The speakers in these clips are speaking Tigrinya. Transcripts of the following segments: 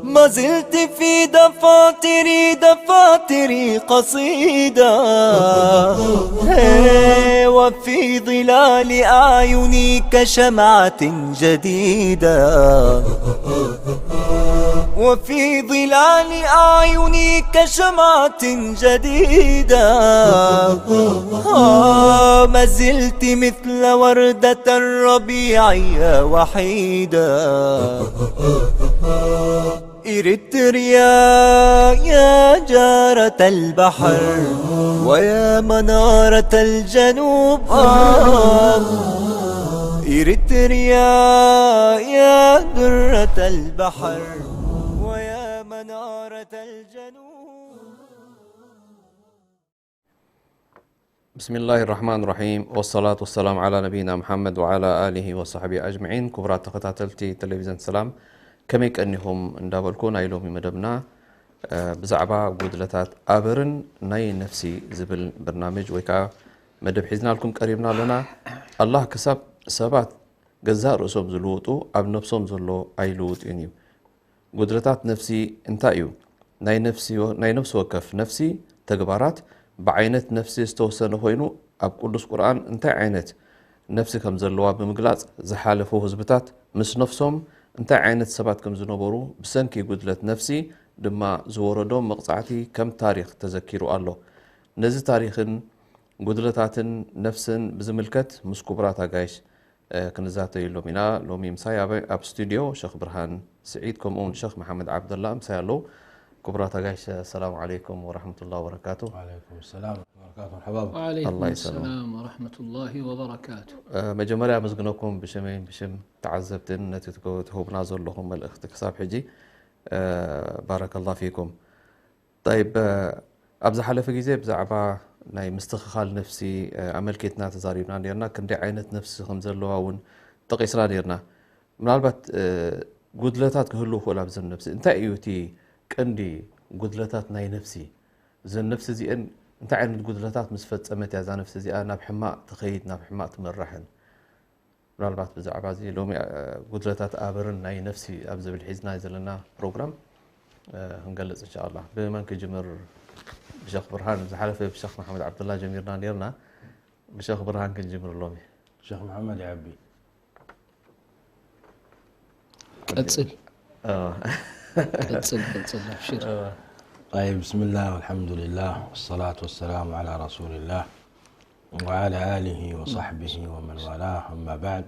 ما زلت في دفاتري، دفاتري قصيدة. هي، وفي ظلال أعيني كشمعة جديدة. وفي ظلال أعيني كشمعة جديدة. آه، ما زلت مثل وردة الربيع يا وحيدة. إريتريا يا جارة البحر ويا منارة الجنوب. آه. إريتريا يا درة البحر ويا منارة الجنوب. ብስሚላሂ ራሕማን ራሒም፣ ወሰላቱ ወሰላም ዓላ ነቢይና ሙሓመድ ወዓላ ኣሊሂ ወሳሕቢሂ ኣጅመዒን። ክቡራት ተኸታተልቲ ቴሌቪዝን ሰላም፣ ከመይ ቀኒኹም እንዳበልኩ፣ ናይ ሎሚ መደብና፣ እ፣ ብዛዕባ ጉድለታት ኣበርን ናይ ነፍሲ ዝብል በርናምጅ ወይ ከዓ መደብ ሒዝናልኩም ቀሪብና ኣለና። ኣላህ ክሳብ ሰባት ገዛእ ርእሶም ዝልውጡ፣ ኣብ ነፍሶም ዘሎ ኣይልውጥን እዩ። ጉድለታት ነፍሲ እንታይ እዩ? ናይ ነፍሲ ወ-፣ ናይ ነፍሲ ወከፍ ነፍሲ ተግባራት ብዓይነት ነፍሲ ዝተወሰነ ኮይኑ፣ ኣብ ቅዱስ ቁርኣን እንታይ ዓይነት ነፍሲ ከም ዘለዋ ብምግላጽ፣ ዝሓለፉ ህዝብታት ምስ ነፍሶም እንታይ ዓይነት ሰባት ከም ዝነበሩ፣ ብሰንኪ ጉድለት ነፍሲ ድማ ዝወረዶም መቕጻዕቲ ከም ታሪኽ ተዘኪሩ ኣሎ። ነዚ ታሪኽን ጉድለታትን ነፍስን ብዝምልከት ምስ ክቡራት ኣጋይሽ እ፣ ክንዛተየሎም ኢና። ሎሚ ምሳይ ኣብ፣ ኣብ ስቱድዮ ሸኽ ብርሃን ስዒድ፣ ከምኡ እውን ሸኽ መሓመድ ዓብደላ ምሳይ ኣለዉ። ክቡራት ኣጋይሽ፣ ሰላም ዓለይኩም ወረሕመቱላሂ ወበረካቱ። ወዓለይኩም ሰላም ወበረካቱ። መርሐባ። ወዓለይኩም ኣላህ ይሰላም። ሰላም ወረሕመቱላሂ ወበረካቱ። እ፣ መጀመርያ ኣመስግነኩም ብሽመይን ብሽም ተዓዘብትን ነቲ ትገ-፣ ትህቡና ዘለኹም መልእኽቲ ክሳብ ሕጂ። እ፣ ባረከላህ ፊኩም። ጠይብ፣ እ፣ ኣብ ዝሓለፈ ግዜ ብዛዕባ ናይ ምስትኽኻል ነፍሲ፣ እ፣ ኣመልኪትና ተዛሪብና ነርና። ክንደይ ዓይነት ነፍሲ ከም ዘለዋ እውን ጠቒስና ነርና። ምናልባት፣ እ፣ ጉድለታት ክህልዉ ይኽእሉ ኣብዘን ነፍሲ። እንታይ እዩ እቲ ቀንዲ ጉድለታት ናይ ነፍሲ? እዘን ነፍሲ እዚአን እንታይ ዓይነት ጉድለታት ምስ ፈጸመት እያ እዛ ነፍሲ እዚኣ ናብ ሕማቕ ትኸይድ፣ ናብ ሕማቕ ትመራሕን? ምናልባት ብዛዕባ እዚ ሎሚ፣ እ፣ ጉድለታት ኣበርን ናይ ነፍሲ ኣብ ዝብል ሒዝና ዘለና ፕሮግራም፣ እ፣ ክንገልጽ እንሻኣላህ። ብመን ክጅምር? ብሸኽ ብርሃን፣ ዝሓለፈ ብሸኽ መሓመድ ዓብዱላ ጀሚርና ኔርና። ብሸኽ ብርሃን ክንጅምር ሎሚ። ሸኽ መሓመድ ይዓቢ። ቀጽል። እ። ቀጽል፣ ቀጽል፣ ኣብሽር። እ። طيب، بسم الله والحمد لله والصلاة والسلام على رسول الله وعلى آله وصحبه ومن والاه، أما بعد.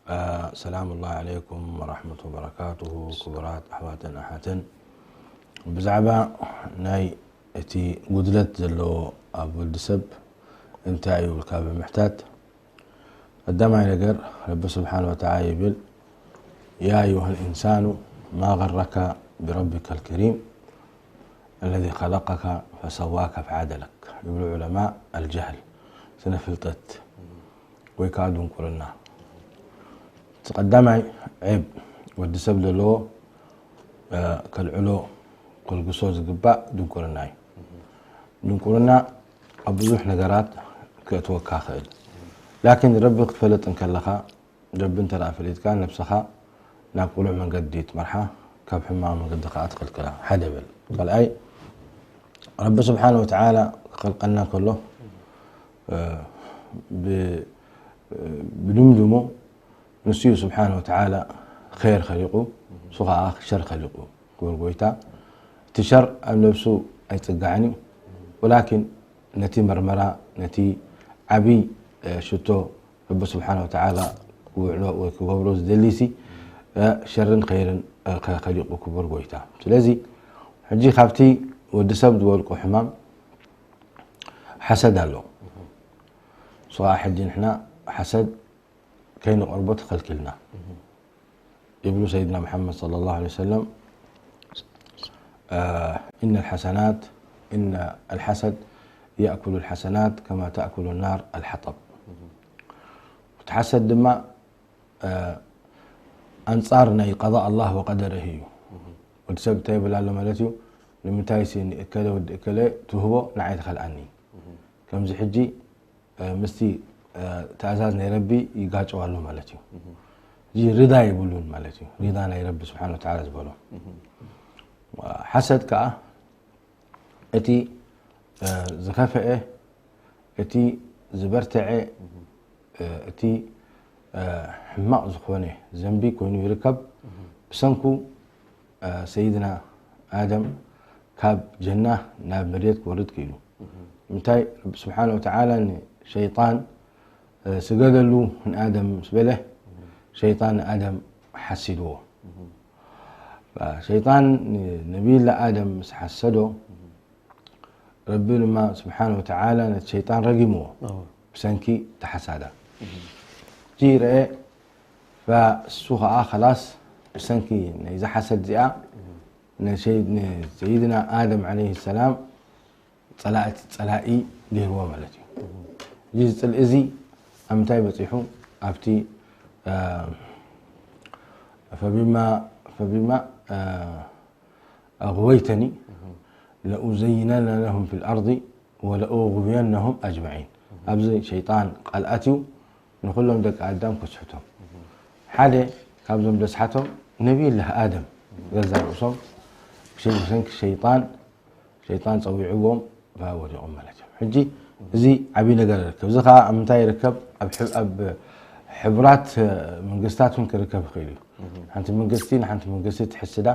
آه، سلام الله عليكم ورحمة وبركاته، ክቡራት ኣሕዋትን ኣሓትን። ብዛዕባ ናይ እቲ ጉድለት ዘለዎ ኣብ ወዲ ሰብ እንታይ እዩ ኢልካ ብምሕታት፣ ቀዳማይ ነገር ረቢ ስብሓን ወተዓላ ይብል፣ يا أيها الإنسان ما غرك بربك الكريم الذي خلقك فسواك فعدلك ይብሉ ዑለማ። ኣልጀህል፣ ስነ ፍልጠት ወይ ከዓ ድንቁርና። እቲ ቀዳማይ ዔብ ወዲ ሰብ ዘለዎ፣ እ፣ ከልዕሎ ከልግሶ ዝግባእ ድንቁርና እዩ። ድንቁርና ኣብ ብዙሕ ነገራት ከእትወካ ይኽእል። ላኪን ረቢ ክትፈልጥ እንከለኻ፣ ረቢ እንተ ደኣ ፈሊጥካ፣ ነብስኻ ናብ ቅኑዕ መንገዲ ትመርሓ፣ ካብ ሕማቕ መንገዲ ከኣ ትኽልክላ። ሓደ በል። ካልኣይ፣ ረቢ ስብሓነ ወተዓላ ክኸልቀና ከሎ፣ እ፣ ብ-፣ ብድምድሙ ንሱ እዩ ስብሓነ ወተዓላ ኸይር ኸሊቁ፣ ንሱ ኸዓ ሸር ኸሊቁ። ክቡር ጎይታ፣ እቲ ሸር ኣብ ነብሱ ኣይጽጋዕን እዩ። ወላኪን ነቲ መርመራ፣ ነቲ ዓብይ፣ እ፣ ሽቶ ረቢ ስብሓነ ወተዓላ ክውዕሎ ወይ ክገብሮ ዝደሊሲ፣ እ፣ ሸርን ኸይርን፣ እ፣ ከ-፣ ኸሊቁ ክቡር ጎይታ። ስለዚ ሕጂ ካብቲ ወዲ ሰብ ዝወልቆ ሕማም ሓሰድ ኣሎ። ንሱ ኸዓ ሕጂ ንሕና ሓሰድ ከይንቐርቦ ተኸልኪልና። ይብሉ ሰይድና መሓመድ ሰለላሁ ዐለይሂ ወሰለም፣ እ፣ إن الحسنات، إن الحسد يأكل الحسنات كما تأكل النار الحطب። እቲ እቲ ሓሰድ ድማ ኣንጻር ናይ ቀضاء الله وقدره እዩ። ወዲ ሰብ እንታይ ይብል ኣሎ ማለት እዩ? ንምንታይ ሲ ንእከለ ወዲ እከለ ትህቦ ንዓይ ትኸልኣኒ? ከምዚ ሕጂ ምስቲ ትእዛዝ ናይ ረቢ ይጋጨው ኣሎ ማለት እዩ። እዚ ሪዳ የብሉን ማለት እዩ። ሪዳ ናይ ረቢ ስብሓን ወተዓላ ዝበሎ ሓሰድ ከዓ እቲ ዝኸፈአ፣ እቲ ዝበርተዐ፣ እቲ ሕማቕ ዝኾነ ዘንቢ ኮይኑ ይርከብ። ብሰንኩ ሰይድና ኣደም ካብ ጀና ናብ መሬት ክወርድ ክኢሉ። እንታይ? ረቢ ስብሓን ወተዓላ ንሸይጣን ስገደሉ ንኣደም ምስ በለ፣ ሸይጣን ንኣደም ሓሲድዎ። ሸይጣን ንነቢይላ ኣደም ምስ ሓሰዶ፣ ረቢ ድማ ስብሓን ወተዓላ ነቲ ሸይጣን ረጊምዎ ብሰንኪ ተሓሳዳ። እቲ ረአ እሱ ከዓ ኸላስ ብሰንኪ ናይዛ ሓሰድ እዚኣ ንሰይድና ኣደም ዓለይሂ ሰላም ጸላእቲ ጸላኢ ገይርዎ ማለት እዩ። እዚ ጽልኢ እዚ ኣብ ምንታይ በጺሑ? ኣብቲ ፈቢማ ፈቢማ ኣغويتني لأزينن لهم في الأرض ولأغوينهم أجمعين። ኣብዚ ሸይጣን ቃል ኣትዩ ንኹሎም ደቂ ኣዳም ከስሕቶም። ሓደ ካብዞም ደስሓቶም ነቢይላህ ኣደም ገዛ ርእሶም ብሰንኪ ሸይጣን ሸይጣን ጸዊዕዎም ወዲቖም ማለት እዮም። ሕጂ እዚ ዓብዪ ነገር ይርከብ። እዚ ከዓ ኣብ ምንታይ ይርከብ? ኣብ ሕቡራት መንግስታት እውን ክርከብ ይኽእል እዩ። ሓንቲ መንግስቲ ንሓንቲ መንግስቲ ትሕስዳ።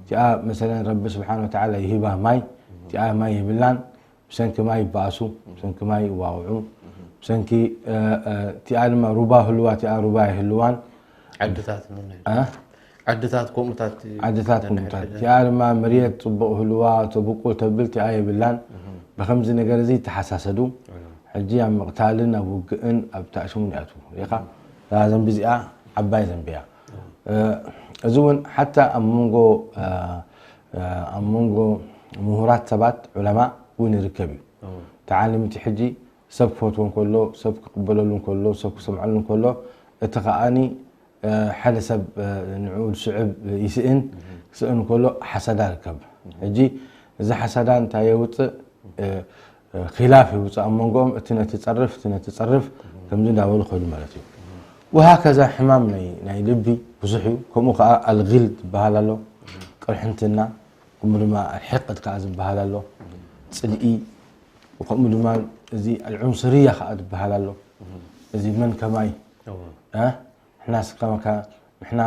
እቲኣ መሰለን ረቢ ስብሓን ወተዓላ ይህባ ማይ፣ እቲኣ ማይ የብላን። ብሰንኪ ማይ ይበኣሱ፣ ብሰንኪ ማይ ይዋቕዑ፣ ብሰንኪ እቲኣ ድማ ሩባ ህልዋ እቲኣ ሩባ ይህልዋን። ዓድታት ዓድታት ከምኡታት ዓድታት ከምኡታት እቲኣ ድማ መሬት ፅቡቕ ህልዋ ተብቁል ተብል እቲኣ የብላን። ብከምዚ ነገር እዚ ይተሓሳሰዱ። ሕጂ ኣብ ምቕታልን ኣብ ውግእን ኣብ ተኣሽሙን ይኣትዉ። ሪኢኻ እዛ ዘንቢ እዚኣ ዓባይ ዘንቢ እያ። እዚ እውን ሓታ ኣብ መንጎ ኣብ መንጎ ምሁራት ሰባት ዑለማ እውን ይርከብ እዩ። ተዓሊምቲ ሕጂ ሰብ ክፈትዎ እንከሎ፣ ሰብ ክቕበለሉ እንከሎ፣ ሰብ ክሰምዐሉ እንከሎ፣ እቲ ከኣኒ ሓደ ሰብ ንዕኡ ዝስዕብ ይስእን፣ ክስእን እንከሎ ሓሰዳ ይርከብ። ሕጂ እዚ ሓሰዳ እንታይ የውፅእ? ኺላፍ የውፅእ ኣብ መንጎኦም፣ እቲ ነቲ ጸርፍ፣ እቲ ነቲ ጸርፍ ከምዚ እንዳበሉ ከዱ ማለት እዩ። ወሃከዛ ሕማም ናይ ልቢ ብዙሕ እዩ። ከምኡ ከዓ ኣልጊል ዝበሃል ኣሎ፣ ቅርሕንትና፣ ከምኡ ድማ ኣልሕቅድ ከዓ ዝበሃል ኣሎ፣ ፅልኢ፣ ከምኡ ድማ እዚ ኣልዑንስርያ ከዓ ዝበሃል ኣሎ። እዚ መን ከማይ ንሕና ስከመካ ንሕና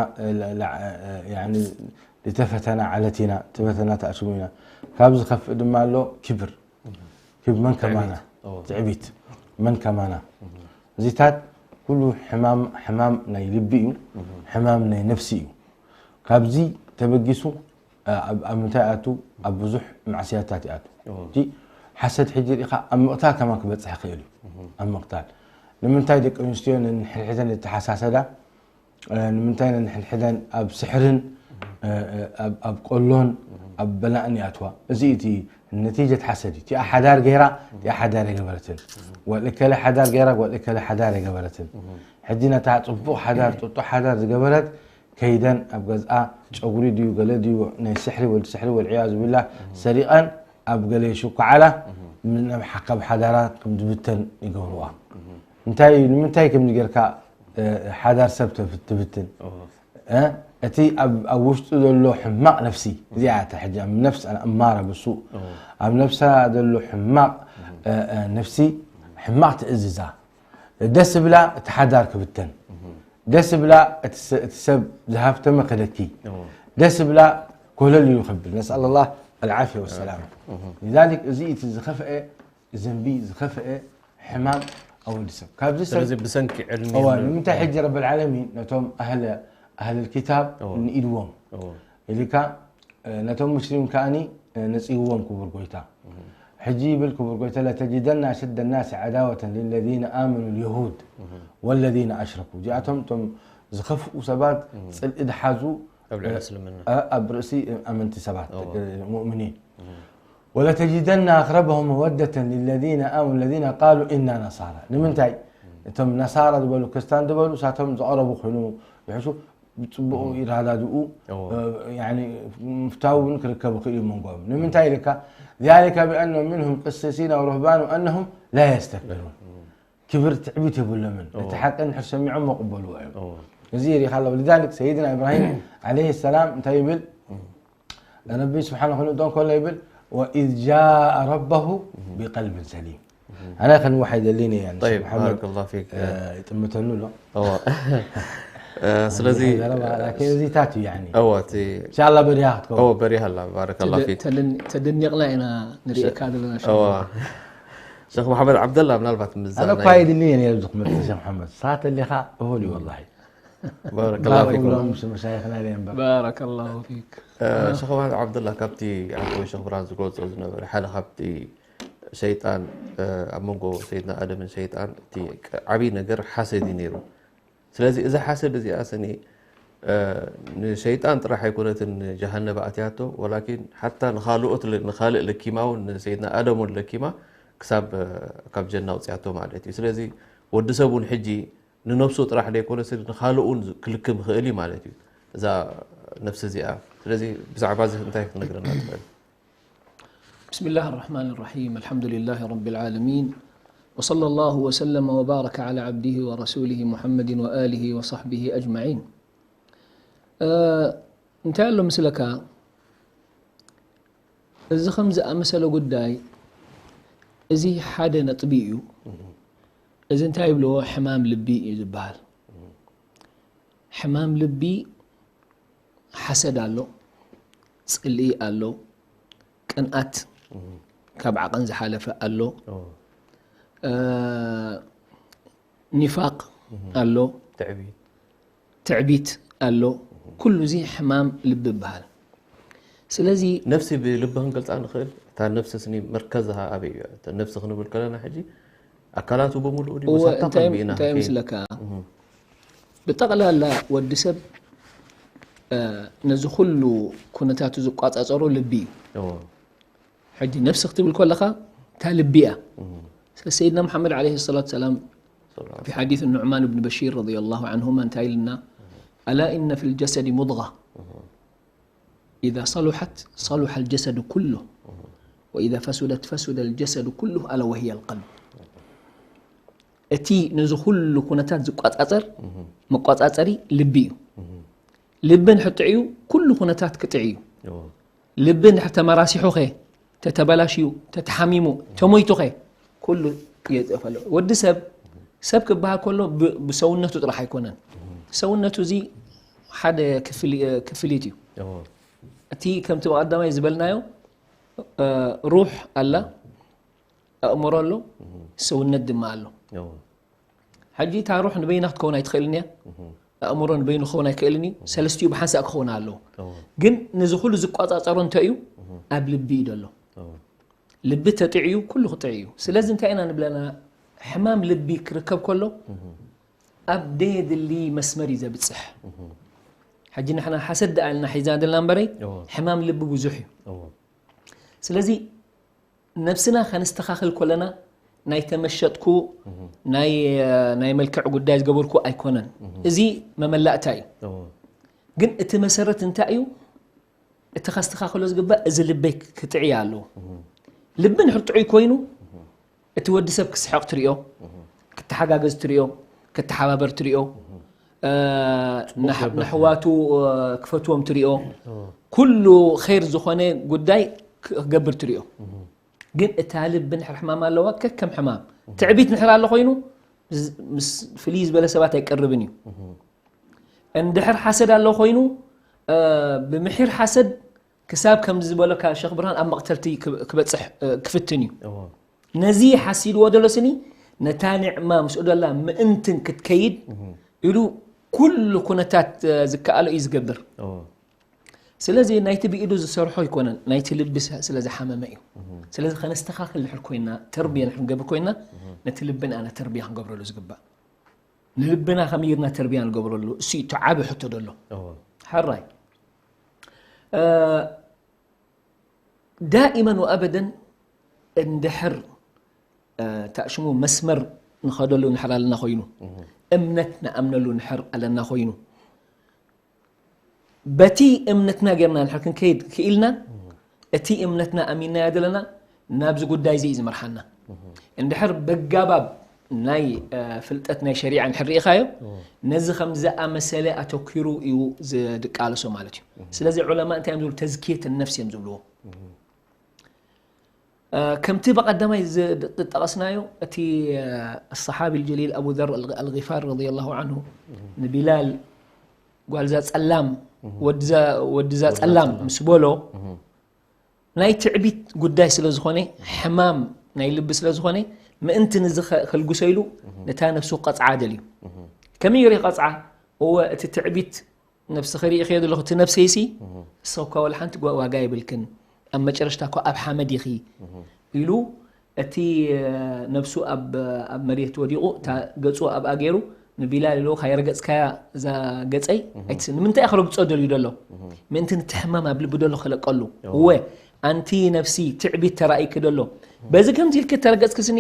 ዝተፈተና ዓለት ኢና፣ ተፈተና ተኣሽሙ ኢና። ካብ ዝኸፍእ ድማ ኣሎ ክብር፣ ክብ መን ከማና፣ ትዕቢት መን ከማና። እዚታት ኩሉ ሕማም ናይ ልቢ እዩ፣ ሕማም ናይ ነፍሲ እዩ። ካብዚ ተበጊሱ ኣብ ምንታይ ኣቱ? ኣብ ብዙሕ ማዕስያታት ይኣቱ። እቲ ሓሰድ ሕጂ ርኢኻ ኣብ ምቕታል ከማን ክበፅሕ ይኽእል እዩ። ኣብ ምቕታል ንምንታይ ደቂ ኣንስትዮ ነንሕድሕደን ዝተሓሳሰዳ? ንምንታይ ነንሕድሕደን ኣብ ስሕርን ኣብ ቆሎን ኣብ በላእን ይኣትዋ? እዚ እቲ ነቲጀት ሓሰድ እዩ። እቲኣ ሓዳር ገይራ እቲኣ ሓዳር የገበረትን፣ ጓል እከለ ሓዳር ገይራ ጓል እከለ ሓዳር የገበረትን። ሕጂ ነታ ፅቡቕ ሓዳር ጥጡሕ ሓዳር ዝገበረት ከይደን ኣብ ገዝኣ ጨጉሪ ድዩ ገለ ድዩ ናይ ስሕሪ ወዲ ስሕሪ ወልዕያ ዝብላ ሰሪቐን ኣብ ገለ ይሽኩዓላ፣ ካብ ሓዳራ ከም ዝብተን ይገብርዋ። እንታይ ንምንታይ ከምዚ ጌርካ ሓዳር ሰብ ትብትን? እቲ ኣብ ውሽጡ ዘሎ ሕማቕ ነፍሲ እዚኣ እታ ሕጂ ኣብ ነፍስ ኣማራ ብሱእ ኣብ ነፍሳ ዘሎ ሕማቕ ነፍሲ ሕማቕ ትእዝዛ። ደስ ብላ እቲ ሓዳር ክብተን፣ ደስ ብላ እቲ ሰብ ዝሃፍተመ ክደኪ፣ ደስ ብላ ኮለል ኢሉ ክብል። ነስኣል ኣላህ ኣልዓፍያ ወሰላም። ሊዛሊክ እዚ እቲ ዝኸፍአ ዘንቢ ዝኸፍአ ሕማም ኣብ ወዲ ሰብ። ካብዚ ሰብ ስለዚ ብሰንኪ ዕልሚ እዋ ንምንታይ ሕጂ ረብል ዓለሚን ነቶም ኣህለ ኣህል ክታብ እዎ። ንኢድዎም እዎ። ኢልካ ነቶም ሙስሊም ከኣኒ ነጽይዎም ክቡር ጎይታ። ሕጂ ይብል ክቡር ጎይታ ለተጅደና ኣሸደ ናስ ዓዳወተን ልለዚነ ኣመኑ ልየሁድ ወለዚነ ኣሽረኩ። እዚኣቶም እቶም ዝኸፍኡ ሰባት ጽልኢ ድሓዙ ኣብ ልዕሊ እስልምና። ኣብ ርእሲ ኣመንቲ ሰባት እዎ። ሙእምኒን ወለተጅደና ኣኽረበሁም መወደተን ልለዚነ ኣመኑ ለዚነ ቃሉ ኢና ነሳራ። ንምንታይ እቶም ነሳራ ዝበሉ ክርስታን ዝበሉ እሳቶም ዝቐረቡ ኮይኑ ይሕሹ ብፅቡቕ ይረዳድኡ። ምፍታው እውን ክርከብ ይኽእል እዩ መንጎም። ንምንታይ ኢልካ ذلك بأن منهم قسيسين ورهبان وأنهم لا يستكبرون። ክብር ትዕቢት የብሎምን። እቲ ሓቂ እንድሕር ሰሚዖም መቕበልዎ እዮም። እዚ ሪኻ ኣለዎ። لذلك ሰይድና ኢብራሂም عليه السلام እንታይ ይብል? ረቢ ስብሓን ክንእቶ ከሎ ይብል وإذ جاء ربه بقلب سليم። ኣነ ከንውሓይ ደሊኒ እያ ንስ طيب መሓመድ بارك الله فيك ይጥምተሉ ኣሎ። እዋ ስለዚ እዚታት እዩ ያኒ እዋ እቲ ኢንሻላ በሪሃ ክትከውን እዋ በሪሃ ኣላ بارك الله فيك ተደኒቕና ኢና ንርእካ ዘለና እዋ ሸኽ መሓመድ ዓብደላ ምናልባት ኣነ ምዛና እኳ የድልየ ነይሩ ዝክመፅእ ሸኽ መሓመድ ሰዓት ኣሊኻ እሁል እዩ ወላ بارك الله فيكم ሎም መሻይኽና ለ እምበር بارك الله فيك ሸኽ መሓመድ ዓብደላ ካብቲ ዓቦይ ሸኽ ብርሃን ዝገልፆ ዝነበረ ሓደ ካብቲ ሸይጣን ኣብ መንጎ ሰይድና ኣደምን ሸይጣን እቲ ዓብይ ነገር ሓሰድ እዩ ነይሩ። ስለዚ እዛ ሓሰድ እዚኣ ስኒ ንሸይጣን ጥራሕ ኣይኮነትን ጀሃነብ ኣእትያቶ ወላኪን ሓታ ንኻልኦት ንኻልእ ለኪማ እውን ንሰይድና ኣደም እውን ለኪማ ክሳብ ካብ ጀና ኣውፅያቶ ማለት እዩ። ስለዚ ወዲ ሰብ እውን ሕጂ ንነብሱ ጥራሕ ዘይኮነ ስኒ ንኻልእ እውን ክልክም ይኽእል እዩ ማለት እዩ። እዛ ነፍሲ እዚኣ ስለዚ ብዛዕባ እዚ እንታይ ክትነግረና ትኽእል? بسم الله الرحمن الرحيم الحمد لله رب العالمين وصلى الله وسلم وبارك على عبده ورسوله محمد وآله وصحبه أجمعين እንታይ ኣሎ ምስለካ እዚ ከም ዝኣመሰለ ጉዳይ እዚ ሓደ ነጥቢ እዩ። እዚ እንታይ ይብልዎ ሕማም ልቢ እዩ ዝበሃል። ሕማም ልቢ ሓሰድ ኣሎ፣ ፅልኢ ኣሎ፣ ቅንኣት ካብ ዓቐን ዝሓለፈ ኣሎ፣ ኒፋቅ ኣሎ፣ ትዕቢት ኣሎ። ኩሉ እዚ ሕማም ልቢ ይበሃል። ስለዚ ነፍሲ ብልቢ ክንገልፃ ንኽእል። እታ ነፍሲ ስኒ መርከዝሃ ኣበይ እዩ? ነፍሲ ክንብል ከለና ሕጂ ኣካላቱ ብምሉኡ ድዩ? እወ መሳታ እንታይ ቀልቢ ኢና እንታይ ከይድ- ምስለካ ብጠቕላላ ወዲ ሰብ ነዚ ኩሉ ኩነታቱ ዝቋፃፀሮ ልቢ እዩ። እዎ። ሕጂ ነፍሲ ክትብል ከለኻ እታ ልቢ እያ። ስለዚ ሰይድና መሓመድ ዓለይሂ ሰላቱ ሰላም في حديث النعمان بن بشير رضي الله عنهما እንታይ ኢልና ألا إن في الجسد مضغة إذا صلحت صلح الجسد كله وإذا فسدت فسد الجسد كله ألا وهي القلب እቲ ነዚ ኩሉ ኩነታት ዝቋፃፀር መቋፃፀሪ ልቢ እዩ። ልቢ እንድሕር ጥዕዩ ኩሉ ኩነታት ክጥዕ እዩ። እዎ። ልቢ እንድሕር ተመራሲሑ ኸ ተተበላሽዩ ተተሓሚሙ ተሞይቱ ኸ ኩሉ የጥፈሎ። ወዲ ሰብ ሰብ ክበሃል ከሎ ብ- ብሰውነቱ ጥራሕ ኣይኮነን። ሰውነቱ እዚ ሓደ ክፍሊ- ክፍሊት እዩ። እዎ። እቲ ከምቲ ብቐዳማይ ዝበልናዮ ሩሕ ኣላ፣ ኣእምሮ ኣሎ፣ ሰውነት ድማ ኣሎ። እዎ። ሕጂ እታ ሩሕ ንበይና ክትከውን ኣይትኽእልን እያ። ኣእምሮ ንበይኑ ክኸውን ኣይክእልን እዩ። ሰለስቲኡ ብሓንሳእ ክኸውን ኣለዎ። እዎ። ግን ነዚ ኩሉ ዝቋፃፀሮ እንታይ እዩ? ኣብ ልቢ እዩ ዘሎ። እዎ። ልቢ ተጥዕዩ ኩሉ ክጥዕ እዩ። ስለዚ እንታይ ኢና ንብለና? ሕማም ልቢ ክርከብ ከሎ ኣብ ደየድሊ መስመር እዩ ዘብፅሕ። ሕጂ ንሕና ሓሰድ ደኣ ኢልና ሒዝና ዘለና እምበረይ እዎ። ሕማም ልቢ ብዙሕ እዩ። እዎ። ስለዚ ነብስና ከነስተኻኽል ከለና ናይ ተመሸጥኩ ናይ ናይ መልክዕ ጉዳይ ዝገበርኩ ኣይኮነን። እዚ መመላእታ እዩ። እዎ። ግን እቲ መሰረት እንታይ እዩ? እቲ ከስተኻኽሎ ዝግባእ እዚ ልበይ ክጥዕይ ኣለዎ። ልቢ እንድሕር ጥዑይ ኮይኑ እቲ ወዲ ሰብ ክስሕቕ ትሪኦ፣ ክተሓጋገዝ ትሪኦ፣ ክተሓባበር ትሪኦ፣ እ፣ ነሕ- ነሕዋቱ እ፣ ክፈትዎም ትሪኦ፣ ኩሉ ኸይር ዝኾነ ጉዳይ ክ- ክገብር ትሪኦ። ግን እታ ልቢ እንድሕር ሕማም ኣለዋ ከከም ሕማም ትዕቢት እንድሕር ኣሎ ኮይኑ ዝ- ምስ ፍልይ ዝበለ ሰባት ኣይቀርብን እዩ። እንድሕር ሓሰድ ኣሎ ኮይኑ እ፣ ብምሒር ሓሰድ ክሳብ ከምዚ ዝበለካ ሸኽ ብርሃን ኣብ መቕተልቲ ክብ- ክበፅሕ እ፣ ክፍትን እዩ። እዎ። ነዚ ሓሲድዎ ደሎ ስኒ ነታ ኒዕማ ምስኡ ደላ ምእንትን ክትከይድ ኢሉ ኩሉ ኩነታት እ፣ ዝከኣሎ እዩ ዝገብር። እዎ። ስለዚ ናይቲ ብኢዱ ዝሰርሖ ኣይኮነን ናይቲ ልቢ ስ- ስለ ዝሓመመ እዩ። ስለዚ ከነስተኻኽል ንሕር ኮይና ተርብያ ንሕር ንገብር ኮይና ነቲ ልብና ኣነ ተርብያ ክንገብረሉ ዝግባእ ንልብና ከመይ ጌርና ተርብያ ንገብረሉ እሱ እዩ እቲ ዓቢ ሕቶ ደሎ። እዎ። ሕራይ እ፣ ዳኢመን ወኣበደን እንድሕር እ፣ ታእሽሙ መስመር ንኸደሉ ንሕር ኣለና ኮይኑ፣ እምነት ንኣምነሉ ንሕር ኣለና ኮይኑ፣ በቲ እምነትና ጌርና ንሕር ክንከይድ ክኢልና፣ እቲ እምነትና ኣሚናዮ ዘለና ናብዚ ጉዳይ እዚ እዩ ዝመርሓና። እንድሕር በጋባብ ናይ ፍልጠት ናይ ሸሪዓ እንድሕር ርኢኻዮ፣ ነዚ ከም ዝኣመሰለ ኣተኪሩ እዩ ዝቃለሶ ማለት እዩ። ስለዚ ዑለማ እንታይ እዮም ዝብሉ? ተዝኪየት ነፍስ እዮም ዝብልዎ። ከምቲ ብቐዳማይ ዝጠቐስናዮ፣ እቲ ኣሰሓቢ ልጀሊል ኣቡ ዘር ኣልጊፋር ረዲየላሁ ዓንሁ ንቢላል፣ ጓልዛ ጸላም፣ ወድዛ ጸላም ምስ በሎ፣ ናይ ትዕቢት ጉዳይ ስለ ዝኾነ፣ ሕማም ናይ ልቢ ስለ ዝኾነ፣ ምእንቲ ንዚ ከልግሶ ኢሉ ነታ ነፍሱ ቀጽዓ ደልዩ። ከመይ ገይሩ ይቐጽዓ? እወ፣ እቲ ትዕቢት ነብስኺ ርኢኽዮ ዘለኹ፣ እቲ ነብሰይሲ፣ እሰ እኳ ወላ ሓንቲ ጓ-፣ ዋጋ የብልክን፣ ኣብ መጨረሽታ እኳ ኣብ ሓመድ ኢኺ ኢሉ፣ እቲ ነብሱ ኣብ ኣብ መሬት ወዲቑ፣ እታ ገጹ ኣብኣ ገይሩ፣ ንቢላል ኢሉ፣ "ካይረገጽካያ እዛ ገጸይ ኣይትስ-" ንምንታይ ክረግጾ ደልዩ ደሎ? ምእንቲ ንትሕማም ኣብ ልቢ ደሎ ክለቀሉ። እወ፣ ኣንቲ ነብሲ ትዕቢት ተራእይኪ ደሎ። በዚ ከምዚ ኢልኪ ተረገጽኪ ስኒ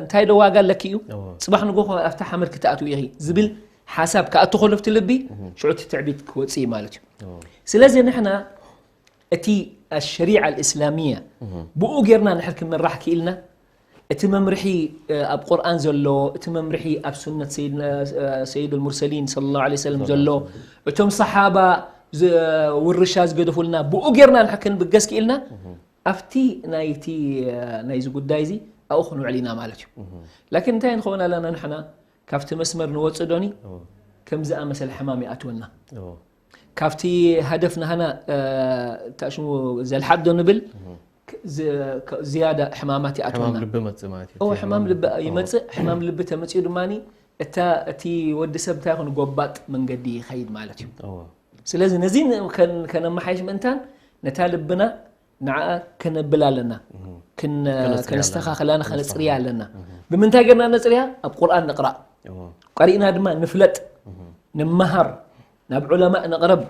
እንታይ ዶ ዋጋ ኣለኪ እዩ? ጽባሕ ንጎ ኣብታ ሓመድ ክትኣትዊ ኢኺ ዝብል ሓሳብ ክኣቱ ከሎ ኣብቲ ልቢ፣ ሽዑ እቲ ትዕቢት ክወጽእ እዩ ማለት እዩ። ስለዚ ንሕና እቲ ኣሸሪዓ ኣልእስላሚያ ብኡ ጌርና ንሕር ክመራሕ ክኢልና፣ እቲ መምርሒ ኣብ ቁርኣን ዘሎ፣ እቲ መምርሒ ኣብ ሱነት ሰይድና ሰይድ ኣልሙርሰሊን ሰለላሁ ዐለይሂ ወሰለም ዘሎ፣ እቶም ሰሓባ ውርሻ ዝገደፉልና ብኡ ጌርና ንሕር ክንብገስ ክኢልና፣ ኣብቲ ናይቲ ናይዚ ጉዳይ እዚ ኣብኡ ክንውዕል ኢና ማለት እዩ። ላኪን እንታይ ንኸውን ኣለና ንሕና? ካብቲ መስመር ንወጽእ ዶኒ? ከም ዝኣመሰለ ሕማም ይኣትወና። ካብቲ ሃደፍ ናህና ታሽሙ ዘልሓጥ ዶ ንብል? ዝያዳ ሕማማት ይኣትወና። ሕማም ልቢ መጽእ ማለት እዩ። ሕማም ልቢ ይመጽእ። ሕማም ልቢ ተመጽኡ ድማ እታ እቲ ወዲ ሰብ እንታይ ይኹን ጎባጥ መንገዲ ይኸይድ ማለት እዩ። ስለዚ ነዚ ከነመሓይሽ ምእንታን ነታ ልብና ንዓኣ ከነብል ኣለና። ከነስተኻኽላ ከነፅርያ ኣለና። ብምንታይ ገርና ነፅርያ? ኣብ ቁርኣን ንቕራእ። ቀሪእና ድማ ንፍለጥ፣ ንመሃር፣ ናብ ዑለማእ ንቕረብ።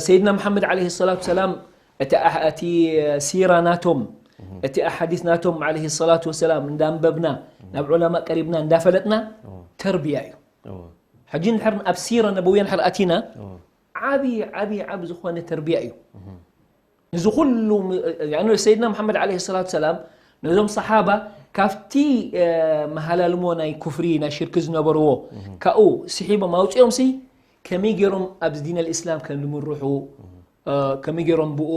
ሰይድና መሓመድ ዓለይሂ ሰላቱ ሰላም እቲ ሲራ ናቶም፣ እቲ ኣሓዲስ ናቶም ዓለይሂ ሰላቱ ወሰላም እንዳንበብና፣ ናብ ዑለማእ ቀሪብና እንዳፈለጥና ተርብያ እዩ። ሕጂ ንድሕር ኣብ ሲራ ነበውያ ንድሕር ኣቲና ዓቢ ዓቢ ዓቢ ዝኾነ ተርብያ እዩ። እዚ ኩሉ ሰይድና መሓመድ ዓለይሂ ሰላቱ ሰላም ነዞም ሰሓባ ካብቲ መሃላልሞ ናይ ኩፍሪ ናይ ሽርክ ዝነበርዎ ካብኡ ስሒቦም ኣውፅኦም ሲ ከመይ ገይሮም ኣብዚ ዲን ኣልእስላም ከም ዝምርሑ ከመይ ገይሮም ብኡ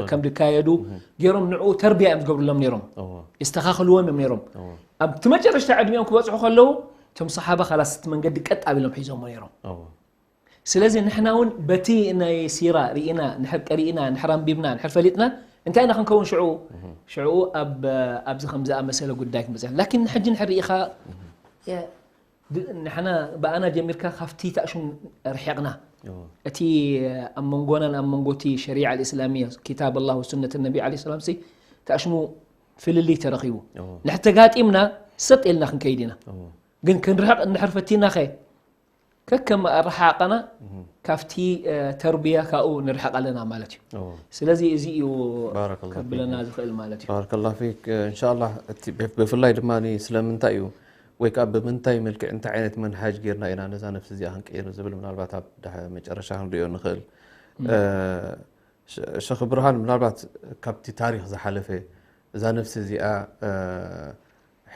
ከም ድካየዱ ገይሮም ንዕኡ ተርብያ እዮም ዝገብርሎም ነይሮም። የስተኻኽልዎም እዮም ነይሮም። ኣብቲ መጨረሽታ ዕድሚኦም ክበፅሑ ከለዉ እቶም ሰሓባ ካላስ እቲ መንገዲ ቀጥ ኣቢሎም ሒዞሞ ነይሮም። ስለዚ ንሕና እውን በቲ ናይ ሲራ ርኢና ንድሕር ቀሪእና ንድሕር ኣንቢብና ንድሕር ፈሊጥና እንታይ ኢና ክንከውን ሽዑ ሽዑ ኣብዚ ከም ዝኣመሰለ ጉዳይ ክንበፅሕ ላኪን ንሕጂ ንድሕር ርኢኻ ንሕና ብኣና ጀሚርካ ካብቲ ታእሽሙ ርሒቕና እቲ ኣብ መንጎናን ኣብ መንጎ እቲ ሸሪዓ ልእስላሚያ ኪታብ ኣላህ ወሱነት ነቢ ለ ሰላም ሲ ታእሽሙ ፍልልይ ተረኺቡ ንሕተጋጢምና ሰጥ ኢልና ክንከይድ ኢና ግን ክንርሕቕ እንድሕር ፈቲና ኸ ከከም ኣረሓቕና ካብቲ ተርብያ ካብኡ ንርሕቕ ኣለና ማለት እዩ። ስለዚ እዚ እዩ ከብለና ዝኽእል ማለት እዩ። ባረከላሁ ፊክ። እንሻላ ብፍላይ ድማ ስለምንታይ እዩ ወይ ከዓ ብምንታይ መልክዕ እንታይ ዓይነት መንሃጅ ጌርና ኢና ነዛ ነፍሲ እዚኣ ክንቀይር ዝብል ምናልባት ኣብ መጨረሻ ክንሪኦ ንኽእል። ሸኽ ብርሃን ምናልባት ካብቲ ታሪክ ዝሓለፈ እዛ ነፍሲ እዚኣ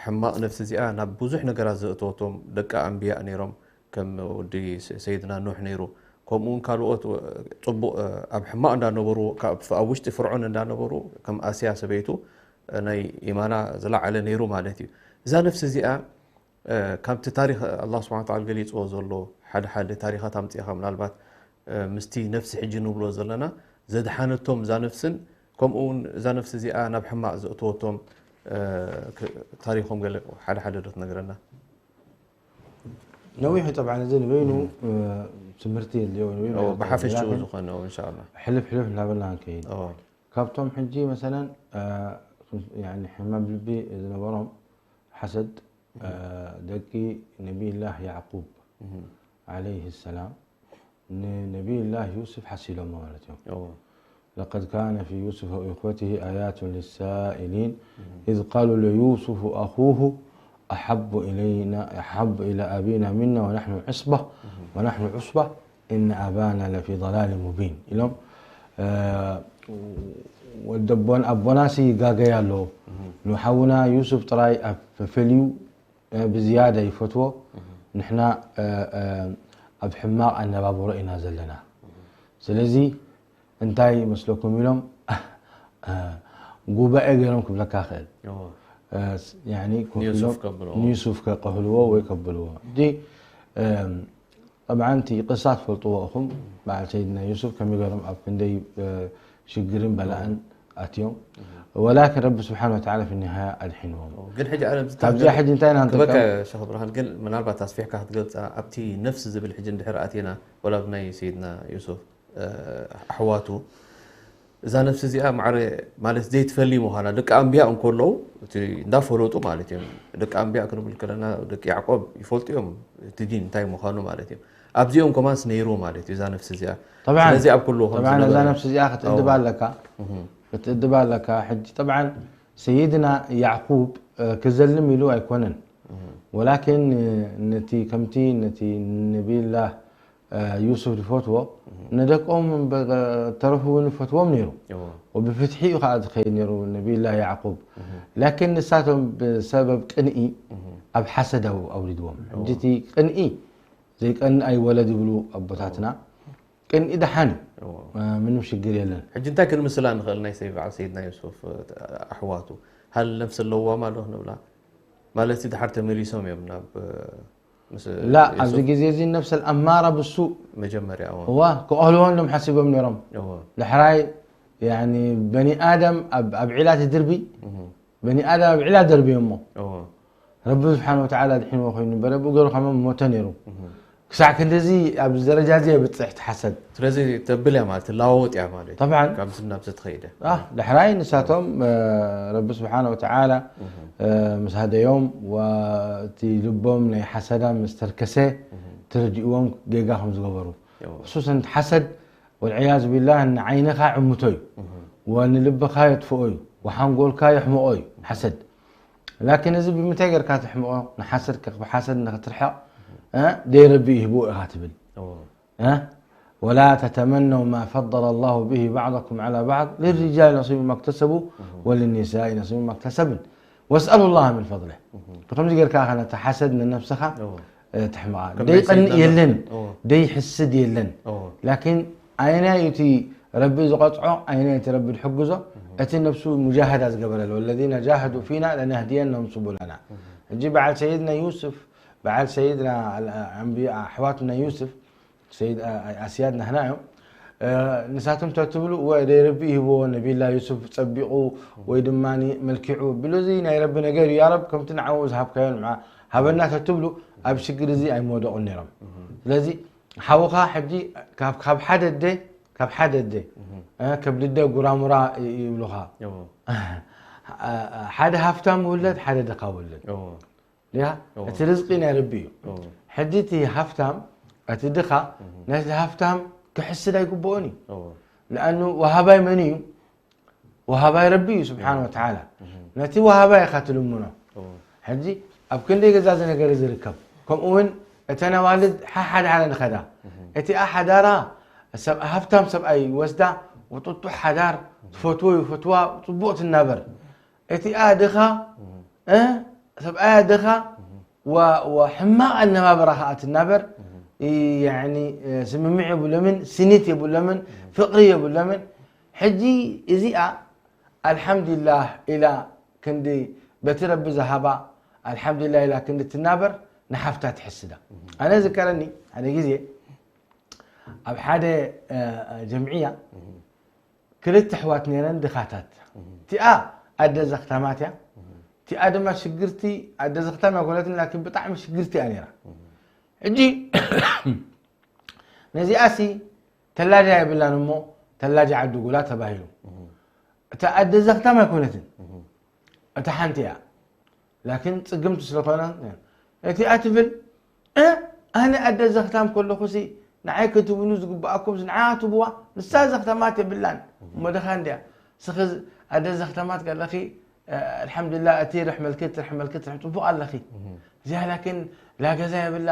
ሕማቕ ነፍሲ እዚኣ ናብ ብዙሕ ነገራት ዘእተወቶም ደቂ ኣንብያእ ነይሮም። ከም ወዲ ሰይድና ኑሕ ነይሩ። ከምኡ እውን ካልኦት ጽቡቕ ኣብ ሕማቕ እንዳነበሩ ኣብ ውሽጢ ፍርዖን እንዳነበሩ ከም ኣስያ ሰበይቱ ናይ ኢማና ዝለዓለ ነይሩ ማለት እዩ። እዛ ነፍሲ እዚኣ ካብቲ ታሪክ ኣላህ ስብሓን ወተዓላ ገሊፅዎ ዘሎ ሓደ ሓደ ታሪካት ኣምፂእኻ ምናልባት ምስቲ ነፍሲ ሕጂ ንብሎ ዘለና ዘድሓነቶም እዛ ነፍስን ከምኡ እውን እዛ ነፍሲ እዚኣ ናብ ሕማቅ ዘእተወቶም ታሪኮም ገለ ሓደ ሓደ ዶ ትነግረና? ነዊሑ ጠብዓ እዚ ንበይኑ ትምህርቲ የድልዮ ንበይኑ ብሓፈሽኡ ዝኾነ እንሻላ ሕልፍ ሕልፍ እናበልና ንከይድ ካብቶም ሕጂ መሰለን ሕማም ልቢ ዝነበሮም ሓሰድ ደቂ ነቢይላህ ያዕቁብ ዓለይህ ሰላም ንነቢይላህ ዩስፍ ሓሲዶሞ ማለት እዮም። لقد كان في يوسف وإخوته آيات للسائلين إذ قالوا ليوسف أخوه أحب إلينا أحب إلى أبينا منا ونحن عصبة ونحن عصبة إن أبانا لفي ضلال مبين ኢሎም። ወደቦን ኣቦናሲ ይጋገይ ኣለዉ። ንሓውና ዩሱፍ ጥራይ ኣብ ፈልዩ ብዝያዳ ይፈትዎ። ንሕና ኣብ ሕማቕ ኣነባብሮ ኢና ዘለና። ስለዚ እንታይ ይመስለኩም ኢሎም ጉባኤ ገይሮም ክብለካ ክእል። ንዩሱፍ ከብልዎ ወይ ከብልዎ። ጠብዓን እቲ ቅሳ ትፈልጥዎ እኹም። በዓል ሰይድና ዩሱፍ ከመይ ገይሮም ኣብ ክንደይ ሽግርን በላእን ኣትዮም። ወላኪን ረቢ ስብሓን ወተዓላ ፊ ኒሃያ ኣድሒንዎም። ግን ሕጂ ኣለም ካብዚኣ ሕጂ እንታይ ኢና ንጥቀም? ሸክ ብርሃን ግን ምናልባት ኣስፊሕካ ክትገልፃ ኣብቲ ነፍሲ ዝብል ሕጂ እንድሕር ኣቴና ወላ ብናይ ሰይድና ዩሱፍ ኣሕዋቱ እዛ ነፍሲ እዚኣ ማዕረ ማለት ዘይትፈሊ ምዃና ደቂ ኣንብያ እንከለዉ እቲ እንዳፈለጡ ማለት እዮም። ደቂ ኣንብያ ክንብል ከለና ደቂ ያዕቆብ ይፈልጡ እዮም እቲ ዲን እንታይ ምዃኑ ማለት እዮም። ኣብዚኦም ከማንስ ነይሩ ማለት እዩ እዛ ነፍሲ እዚኣ። طبعا ስለዚ ኣብ ኩሉ ከም طبعا እዛ ዝነበረ ነፍሲ እዚኣ ክትእድባ ኣለካ ክትእድባ ኣለካ። ሕጂ طبعا ሰይድና ያዕቁብ ክዘልም ኢሉ ኣይኮነን። ወላኪን ነቲ ከምቲ ነቲ ነቢይላህ ዩሱፍ ዝፈትዎ ንደቆም ተረፉ እውን ይፈትዎም ነይሩ። ብፍትሒ እዩ ከዓ ዝኸይድ ነይሩ ነቢይላህ ያዕቁብ። ላኪን ንሳቶም ብሰበብ ቅንኢ ኣብ ሓሰድ ኣውሪድዎም። ሕጂ እቲ ቅንኢ ዘይቀንእ ኣይወለድ ይብሉ ኣቦታትና። ቅንኢ ደሓን እዩ። ምንም ሽግር የለን። ሕጂ እንታይ ክንምስላ ንኽእል ናይ ሰይ በዓል ሰይድና ዩሱፍ ኣሕዋቱ ሃል ነፍሲ ለዋማ ዶ ክንብላ ማለት ድሓር ተመሊሶም እዮም ናብ ላ ኣብዚ ግዜ እዚ ነፍሰል ኣማራ ብሱ መጀመርያ እዋ ክቐህልዎ እንዶም ሓሲቦም ነይሮም። ድሕራይ በኒ ኣደም ኣብ ዒላ ትድርቢ በኒ ኣደም ኣብ ዒላ ደርብዮሞ ረቢ ስብሓን ወተዓላ ድሒንዎ ኮይኑ በረ ብኡ ገይሩ ከመ ሞተ ነይሩ። ክሳዕ ክንድዚ ኣብዚ ደረጃ እዚ የብፅሕ እቲ ሓሰድ። ስለዚ ተብል እያ ማለት ትለዋወጥ እያ ማለት እዩ። طبعا። ካብዚ ናብዚ ትኸይደ። ኣህ፣ ዳሕራይ ንሳቶም ረቢ ስብሓን ወተዓላ ምስ ሃደዮም እቲ ልቦም ናይ ሓሰዳ ምስ ተርከሰ ተረዲእዎም ጌጋ ከም ዝገበሩ። እዋ። خصوصا ሓሰድ ወልዕያዝ ቢላህ ንዓይንኻ ዕምቶ እዩ ወንልብኻ የጥፍኦ እዩ ወሓንጎልካ የሕምቆ እዩ ሓሰድ። ላኪን እዚ ብምንታይ ጌርካ ተሕምቆ ንሓሰድ ካብ ሓሰድ ንክትርሕቕ ደይ ረቢ ይህብዎ ኢኻ ትብል። ولا تتمنوا ما فضل الله به بعضكم على بعض للرجال نصيب مما اكتسبوا وللنساء نصيب مما اكتسبن واسألوا الله من فضله. ብከምዚ ጌርካ ኢኻ ነቲ ሓሰድ ንነብስኻ ተሕምቓ። ደይ ቀንእ የለን ደይ ሕስድ የለን። ላኪን ኣየናይ እዩ እቲ ረቢ ዝቐፅዖ ኣየናይ እቲ ረቢ ዝሕግዞ እቲ ነብሱ ሙጃሃዳ ዝገበረለ والذين جاهدوا فينا لنهدينهم سبلنا። ሕጂ በዓል ሰይድና ዩስፍ በዓል ሰይድና ኣንብያ ኣሕዋትና ዩስፍ ሰይድ ኣስያድ ናህና እዮም። ንሳቶም ተትብሉ ወይ ደይ ረቢ ይህብዎ ነቢላ ዩሱፍ ፀቢቑ ወይ ድማ መልኪዑ ብሎ እዚ ናይ ረቢ ነገር እዩ ያረብ ከምቲ ንዓኡ ዝሃብካዮ ንዓ ሃበና ተትብሉ ኣብ ሽግር እዚ ኣይመወደቑን ነይሮም። ስለዚ ሓውኻ ሕጂ ካብ ሓደ ኣደ ካብ ሓደ ኣደ ከብዲ ኣደ ጉራሙራ ይብሉኻ። ሓደ ሃፍታም ውለድ ሓደ ድኻ ውለድ ድያ እቲ ርዝቂ ናይ ረቢ እዩ። ሕጂ እቲ ሃፍታም እቲ ድኻ ነቲ ሃፍታም ክሕስድ ኣይግብኦን እዩ። ለኣኑ ወሃባይ መን እዩ? ወሃባይ ረቢ እዩ ስብሓን ወተዓላ። ነቲ ወሃባይ ኢኻ ትልምኖ። ሕጂ ኣብ ክንደይ ገዛ እዚ ነገር ዝርከብ ከምኡ እውን እተን ኣዋልድ ሓሓዳረ ንኸዳ እቲኣ ሓዳራ ሃፍታም ሰብኣይ ወስዳ ውጥጡሕ ሓዳር ትፈትዎ ይፈትዋ ፅቡቕ ትናበር። እቲኣ ድኻ ሰብኣያ ድኻ ሕማቕ ኣነባብራ ከዓ ትናበር ስምምዕ የብሎምን ስኒት የብሎምን ፍቕሪ የብሎምን። ሕጂ እዚኣ ኣልሓምዱሊላህ ኢላ ክንዲ በቲ ረቢ ዝሃባ ኣልሓምዱሊላህ ኢላ ክንዲ ትናበር ንሓፍታ ትሕስዳ። ኣነ ዝከረኒ ሓደ ግዜ ኣብ ሓደ ጀምዕያ ክልተ ኣሕዋት ነይረን ድኻታት። እቲኣ ኣደ ዘኽታማት እያ። እቲኣ ድማ ሽግርቲ ኣደ ዘኽታም ኣይኮነትን ላኪን ብጣዕሚ ሽግርቲ እያ ነይራ። ሕጂ ነዚኣሲ ተላጃ የብላን እሞ ተላጃ ዓዲ ጉላ ተባሂሉ። እታ ኣደ ዘኽታም ኣይኮነትን እታ ሓንቲ እያ። ላኪን ፅግምቲ ስለኮነ እቲኣ ትብል ኣነ ኣደ ዘኽታም ከለኹሲ ንዓይ ክትብሉ ዝግብኣኩም ንዓ ትብዋ። ንሳ ዘኽተማት የብላን። እሞ ደኻ እንድያ። ስኺ ኣደ ዘኽተማት ከለኺ፣ ኣልሓምዱሊላህ፣ እቲ ርሕመልኪ፣ እቲ ርሕመልኪ፣ ርሕም ጽቡቕ ኣለኺ። እዚኣ ላኪን ላ ገዛ የብላ፣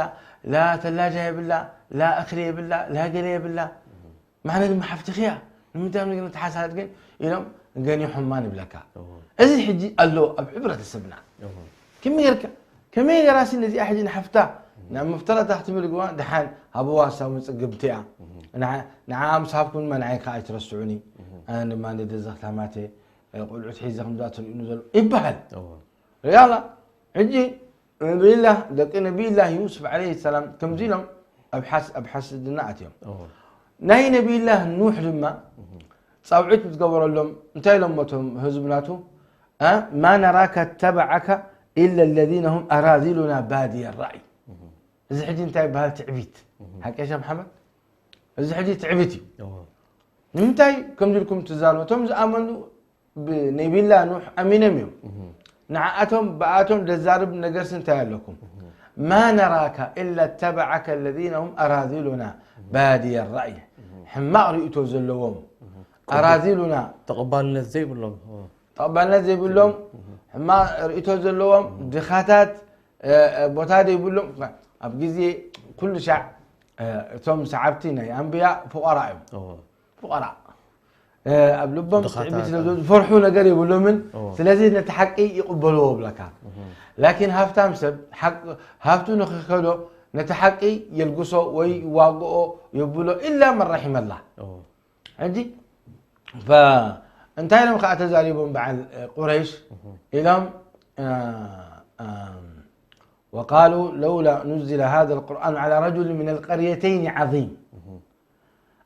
ላ ተላጃ የብላ፣ ላ እኽሊ የብላ፣ ላ ገለ የብላ። ማዕነ ድማ ሓፍትኺ እያ። ንምንታይ እዮም ግን ተሓሳድ ግን ኢሎም ገኒሖማ ንብለካ። እዚ ሕጂ ኣሎ ኣብ ሕብረተሰብና። ከመይ ጌርካ፣ ከመይ ጌራሲ ነዚኣ ሕጂ ንሓፍታ ናብ መፍተረታ ክትብል ግዋ ደሓን ሃብዋ ሳሙ ጽግምቲ እያ። ንዓ-፣ ንዓ ምስ ሃብኩም ድማ ንዓይ ከኣ ኣይትረስዑኒ። ኣነ ድማ ንደዘኽታማተ፣ እ፣ ቆልዑት ሒዘ ከምዛ ትርእዩኒ ዘሎ ይበሃል። ሪኣላ ሕጂ ነቢይላህ፣ ደቂ ነቢይላህ ዩሱፍ ዓለይሂ ሰላም ከምዚ ኢሎም ኣብ ሓስ-፣ ኣብ ሓስድና ኣትዮም። ናይ ነቢይላህ ኑሕ ድማ ጻውዒት ምስ ገበረሎም እንታይ ኢሎም እቶም ህዝቢ ናቱ? እ፣ ማ ነራካ ተበዓካ ኢላ ለዚነ ሁም ኣራዚሉና ባድየ ራእይ። እዚ ሕጂ እንታይ ይበሃል? ትዕቢት። ሓቂ ሸ መሓመድ? እዚ ሕጂ ትዕቢት እዩ። ንምንታይ ከምዚ ኢልኩም ትዛረቡ? እቶም ዝኣመኑ ብነቢላ ኑሕ ኣሚኖም እዮም። ንዓኣቶም ብኣቶም ደዛርብ ነገርሲ እንታይ ኣለኩም? ማ ነራካ ኢላ ተበዓከ ለዚነ ሁም ኣራዚሉና ባድየ ራእይ። ሕማቕ ርእይቶ ዘለዎም ኣራዚሉና። ተቐባልነት ዘይብሎም። ተቐባልነት ዘይብሎም፣ ሕማቕ ርእይቶ ዘለዎም፣ ድኻታት፣ እ፣ እ፣ ቦታ ዘይብሎም። ኣብ ግዜ ኩሉ ሻዕ፣ እ፣ እቶም ሰዓብቲ ናይ ኣንብያ ፍቐራ እዮም። ፍቐራ። እ፣ ኣብ ልቦም ድኻታት፣ ትዕቢት ስለ ዝፈርሑ ነገር የብሎምን። ስለዚ ነቲ ሓቂ ይቕበልዎ ብለካ። ላኪን ሃፍታም ሰብ ሓቅ-፣ ሃፍቱ ንኽከዶ ነቲ ሓቂ የልግሶ ወይ ይዋግኦ የብሎ ኢላ መን ረሒመላ። ሕጂ፣ ፈ-፣ እንታይ ኢሎም ከኣ ተዛሪቦም በዓል፣ እ፣ ቁረይሽ? ኢሎም፣ እ፣ እ፣ ወቃሉ ለውላ ኑዝለ ሃዘ ልቁርኣኑ ዓላ ረጁል ሚን ልቀርየተይን ዓዚም።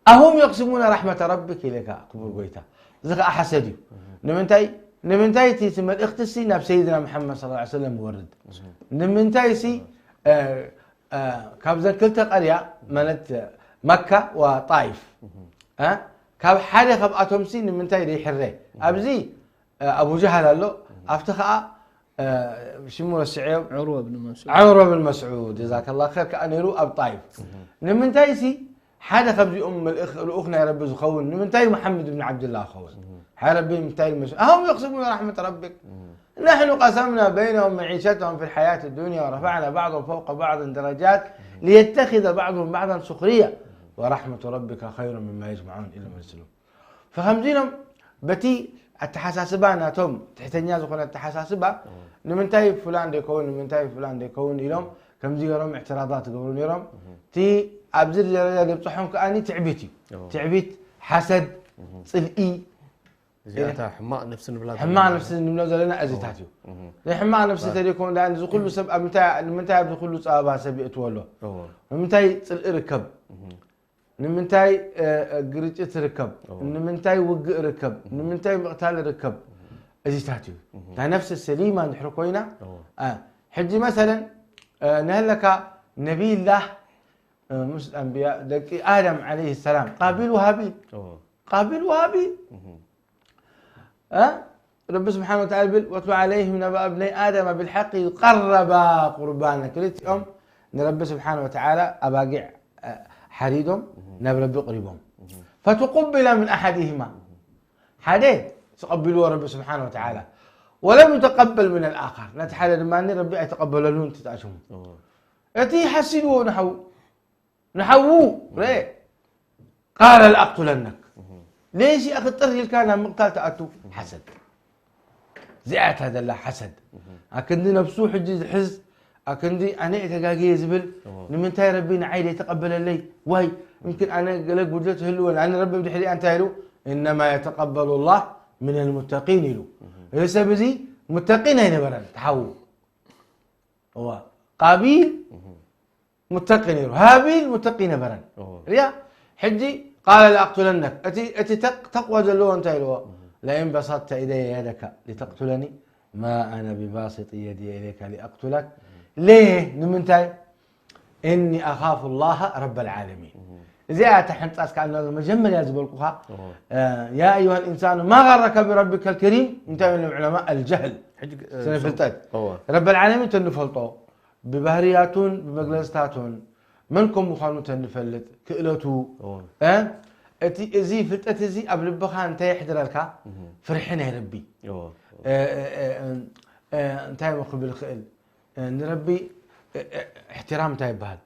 ኣሁም የቅስሙና ራሕመተ ረቢክ ኢለካ፣ ክቡር ጎይታ። እዚ ከኣ ሓሰድ እዩ። ንምንታይ፣ ንምንታይ እቲ፣ እቲ መልእኽቲ ሲ ናብ ሰይድና መሓመድ ሰለላሁ ዐለይሂ ወሰለም ይወርድ? ንምንታይ ሲ፣ እ፣ እ፣ ካብዘን ክልተ ቀርያ፣ ማለት መካ ወጣይፍ፣ እ፣ ካብ ሓደ ካብኣቶም ሲ ንምንታይ ዘይሕረ? ኣብዚ፣ እ፣ ኣቡ ጀሃል ኣሎ፣ ኣብቲ ከኣ፣ እ፣ ሽሙ ረስዐዮ። ዑርወ ብን መስዑድ። ዑርወ ብን መስዑድ፣ ጀዛከላህ ኸይር፣ ከኣ ነይሩ ኣብ ጣይፍ። ንምንታይ ሲ ሓደ ካብዚኦም መልእኽ-፣ ልኡኽ ናይ ረቢ ዝኸውን፣ ንምንታይ መሓመድ ብን ዓብድላህ ክኸውን? ሓይ ረቢ እንታይ ይመስል? ኣሁም የቅስሙና ራሕመተ ረቢክ። ናሕኑ ቀሰምና በይነሁም መዒሸተሁም ፊ ልሓያት ዱንያ ወረፈዕና ባዕዶም ፈውቀ ባዕድን ደረጃት ሊየተኪዘ ባዕዶም ባዕዳን ሱኽርያ ወራሕመቱ ረቢከ ኸይሩ ምማ የጅመዑን ኢሉ መልስሉ። ፈኸምዚ ኢሎም በቲ ኣተሓሳስባ ናቶም ትሕተኛ ዝኾነ ኣተሓሳስባ ንምንታይ ፍላን ደይከውን፣ ንምንታይ ፍላን ደይከውን ኢሎም ከምዚ ገይሮም እዕትራዳት ትገብሩ ነይሮም። እቲ ኣብዚ ደረጃ ዘብፅሖም ከኣኒ ትዕቢት እዩ። ትዕቢት፣ ሓሰድ፣ ፅልኢ፣ እዚኣታ ሕማቕ ነፍሲ ንብላ ሕማቕ ዘለና። ነፍሲ ንብሎ ዘለና እዚታት እዩ። እህ። ናይ ሕማቕ ነፍሲ እህ። ተደይኮም ደኣ እዚ ኩሉ ሰብ ኣብ ምንታይ፣ ንምንታይ ኣብዚ ኩሉ ጸበባ ሰብ የእትዎ ኣሎ? እዎ። ንምንታይ ጽልኢ ርከብ? እህ። ንምንታይ፣ እ፣ እ፣ ግርጭት ርከብ? እዎ። ንምንታይ ውግእ ርከብ? እህ። ንምንታይ ምቕታል ርከብ? እዚታት እዩ። እህ። እታ ነፍሲ ሰሊማ እንድሕር ኮይና፣ እዎ። እ፣ ሕጂ መሰለን፣ እ፣ ንህለካ ነቢይላህ፣ እ፣ ምስ ኣንብያ ደቂ ኣደም ዓለይሂ ሰላም፣ ቃቢል ወሃቢል። እዎ። ቃቢል ወሃቢል። እህ። እ? ረቢ ስብሓነ ወተዓላ ይብል፣ "ወትሉ ዓለይሂም ነበአ ብነይ ኣደመ ብልሐቂ ቀረባ ቁርባነ።" ክልቲኦም ንረቢ ስብሓነ ወተዓላ ኣባጊዕ፣ እ፣ ሓሪዶም እህ። ናብ ረቢ ቅሪቦም። እህ። ፈትቁቢለ ምን ኣሓዲሂማ። እህ። ሓደ ተቐቢልዎ ረቢ ስብሓነ ወተዓላ። ወለም ዩተቀበል ምን ኣልኣኸር። ነቲ ሓደ ድማ ረቢ ኣይተቐበለሉን፣ እቲ ተኣሽሙ። እህ። እቲ ሓሲድዎ ንሓዉ። ንሓዉ ርኤ። ቃለ ለኣቅቱለነክ። እህ። ሌሲ ኣኽጥር ኢልካ ናብ ምቕታል ትኣቱ? እህ። ሓሰድ። እዚኣ እታ ዘላ ሓሰድ። እህ። ኣክንዲ ነብሱ ሕጂ ዝሕዝ፣ ኣክንዲ ኣነ እየ ተጋግየ ዝብል፣ እዎ። ንምንታይ ረቢ ንዓይ ዘይተቐበለለይ? ዋይ፣ እምክን ኣነ ገለ ጉድለት ይህልወን። ኣነ ረቢ ብድሕሪኣ እንታይ ኢሉ? "እነማ የተቀበሉ ላህ ሚነል ሙተቂን" ኢሉ። እህ። እዚ ሰብ እዚ ሙተቂን ኣይነበረን፣ ተሓዉ። እዋ፣ ቃቢል እህ። ሙተቂ ነይሩ። ሃቢል ሙተቂ ነበረን። እዎ። ሪኣ፣ ሕጂ ቃለ ለኣቅቱለነክ። እቲ፣ እቲ ተቅ-፣ ተቅዋ ዘለዎ እንታይ ኢልዎ? እህ። "ለኢን በሰጥተ ኢለየ የደከ ሊተቅቱለኒ ማ ኣነ ቢባሲጢ የድየ ኢለይከ ሊኣቅቱለክ። እህ። ለየ?" ንምንታይ? "እኒ ኣኻፉ ላሃ ረበል ዓለሚን።" እህ። እዚኣ እታ ሕንጻጽ ከኣ መጀመርያ ዝበልኩኻ፣ እዎ። እ፣ "ያ ኣዩሃ ልኢንሳኑ ማ ገረከ ብረቢከ ልከሪም?" እንታይ ኢሎም ዑለማ? ኣልጀህል። ሕጂ፣ እ፣ ስነ ፍልጠት። እዎ። ረበል ዓለሚን እቶ ንፈልጦ ብባህርያቱን ብመግለጽታቱን፣ መን ከም ምዃኑ ተንፈልጥ ክእለቱ እቲ እዚ ፍልጠት እዚ ኣብ ልብኻ እንታይ የሕድረልካ? ፍርሒ ናይ ረቢ። እንታይ ክብል ክእል ንረቢ እሕትራም እንታይ ይበሃል?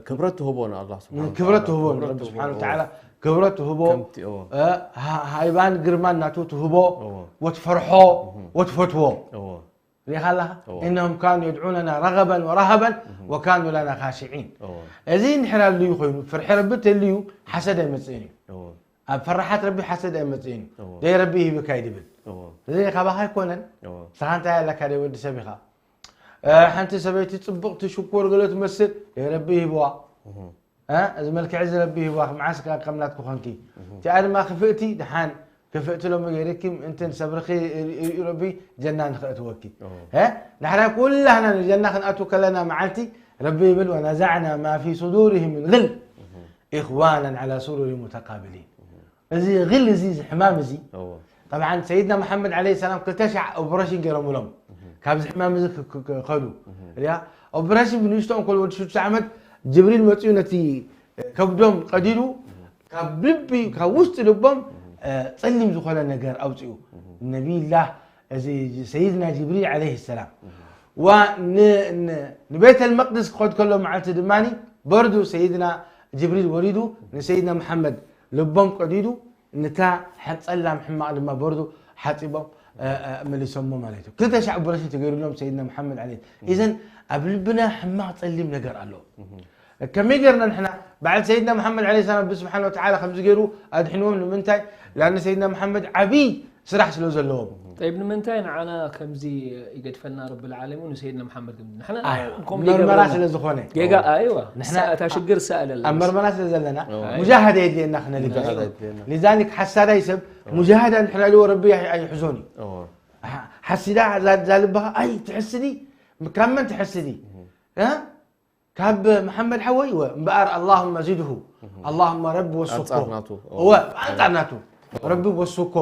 ክብረት ትህቦ ንኣላ ክብረት ትህቦ ንረቢ ስብሓን ተዓላ ክብረት ትህቦ ሃይባን ግርማን ናቱ ትህቦ ወትፈርሖ ወትፈትዎ ሪኻ ኣለኻ إنهم كانوا يدعوننا رغبا ورهبا وكانوا لنا خاشعين እዚ እንድሕር ኣልዩ ኮይኑ ፍርሒ ረቢ ተልዩ ሓሰድ ኣይመፅእን እዩ ኣብ ፈራሓት ረቢ ሓሰድ ኣይመፅእን እዩ ደይ ረቢ ይህብካ ይድብል እዚ ካባኻ ኣይኮነን ስኻ እንታይ ኣለካ ደይ ወዲ ሰብ ኢኻ ሓንቲ ሰበይቲ ፅብቕቲ ሽኮር ገለ ትመስል ደይ ረቢ ይህብዋ እዚ መልክዕ እዚ ረቢ ይህብዋ መዓስ ከምናት ክኾንኪ እቲኣ ድማ ክፍእቲ ድሓን ክፍእቲ ሎሚ ገይርኪ እንትን ሰብርኺ ሪኡ ረቢ ጀና ንኽእትወኪ ዳሕራይ ኩላህና ንጀና ክንኣቱ ከለና መዓልቲ ረቢ ይብል ወነዛዕና ማ ፊ ሱዱርህም ምን ግል ኢኽዋናን ዓላ ሱሩሪ ሙተቃብሊን እዚ ግል እዚ እዚ ሕማም እዚ ጠብዓን ሰይድና መሓመድ ዓለይሂ ሰላም ክልተ ሻዕ ኦፕሬሽን ገይሮምሎም ካብዚ ሕማም እዚ ክኸዱ ሪያ ኦፕሬሽን ብንእሽቶ እንኮል ወዲ ሽዱሽተ ዓመት ጅብሪል መፅኡ ነቲ ከብዶም ቀዲዱ ካብ ልቢ ካብ ውሽጢ ልቦም ፀሊም ዝኾነ ነገር ኣውፅኡ ነቢይላህ እዚ ሰይድና ጅብሪል ዓለይሂ ሰላም ንቤተል መቅድስ ክኸድ ከሎ መዓልቲ ድማ በርዱ ሰይድና ጅብሪል ወሪዱ ንሰይድና መሓመድ ልቦም ቀዲዱ ንታ ጸላም ሕማቕ ድማ በርዱ ሓጺቦም መሊሶሞ ማለት እዩ ክልተ ሻዕ ብረሲ ተገይሩሎም ሰይድና መሓመድ ዓለ ኢዘን ኣብ ልብና ሕማቕ ጸሊም ነገር ኣሎ ከመይ ገርና ንሕና በዓል ሰይድና መሓመድ ዓለ ሰላም ብስብሓን ወተዓላ ከምዚ ገይሩ ኣድሕንዎም ንምንታይ ላን ሰይድና መሓመድ ዓብይ ስራሕ ስለ ዘለዎም طيب ንምንታይ ንዓና ከምዚ ይገድፈልና ረብል ዓለሚን ንሰይድና መሓመድ ግን ንሕና መርመራ ስለ ዝኾነ ጌጋ ኣይዋ ንሕና እታ ሽግር ሰኣለላ ኣብ መርመራ ስለ ዘለና ሙጃሃዳ የድልየና ክነልግስ ሊዛሊክ ሓሳዳይ ሰብ ሙጃሃዳ እንድሕር ኢልዎ ረቢ ኣይሕዞን እዩ ሓሲዳ ዛልባኻ ኣይ ትሕስዲ ካብ መን ትሕስዲ ካብ መሓመድ ሓወይ ወ እምበኣር ኣላሁመ ዚድሁ ኣላሁመ ረቢ ወስኮ ኣንጻር ናቱ ረቢ ወስኮ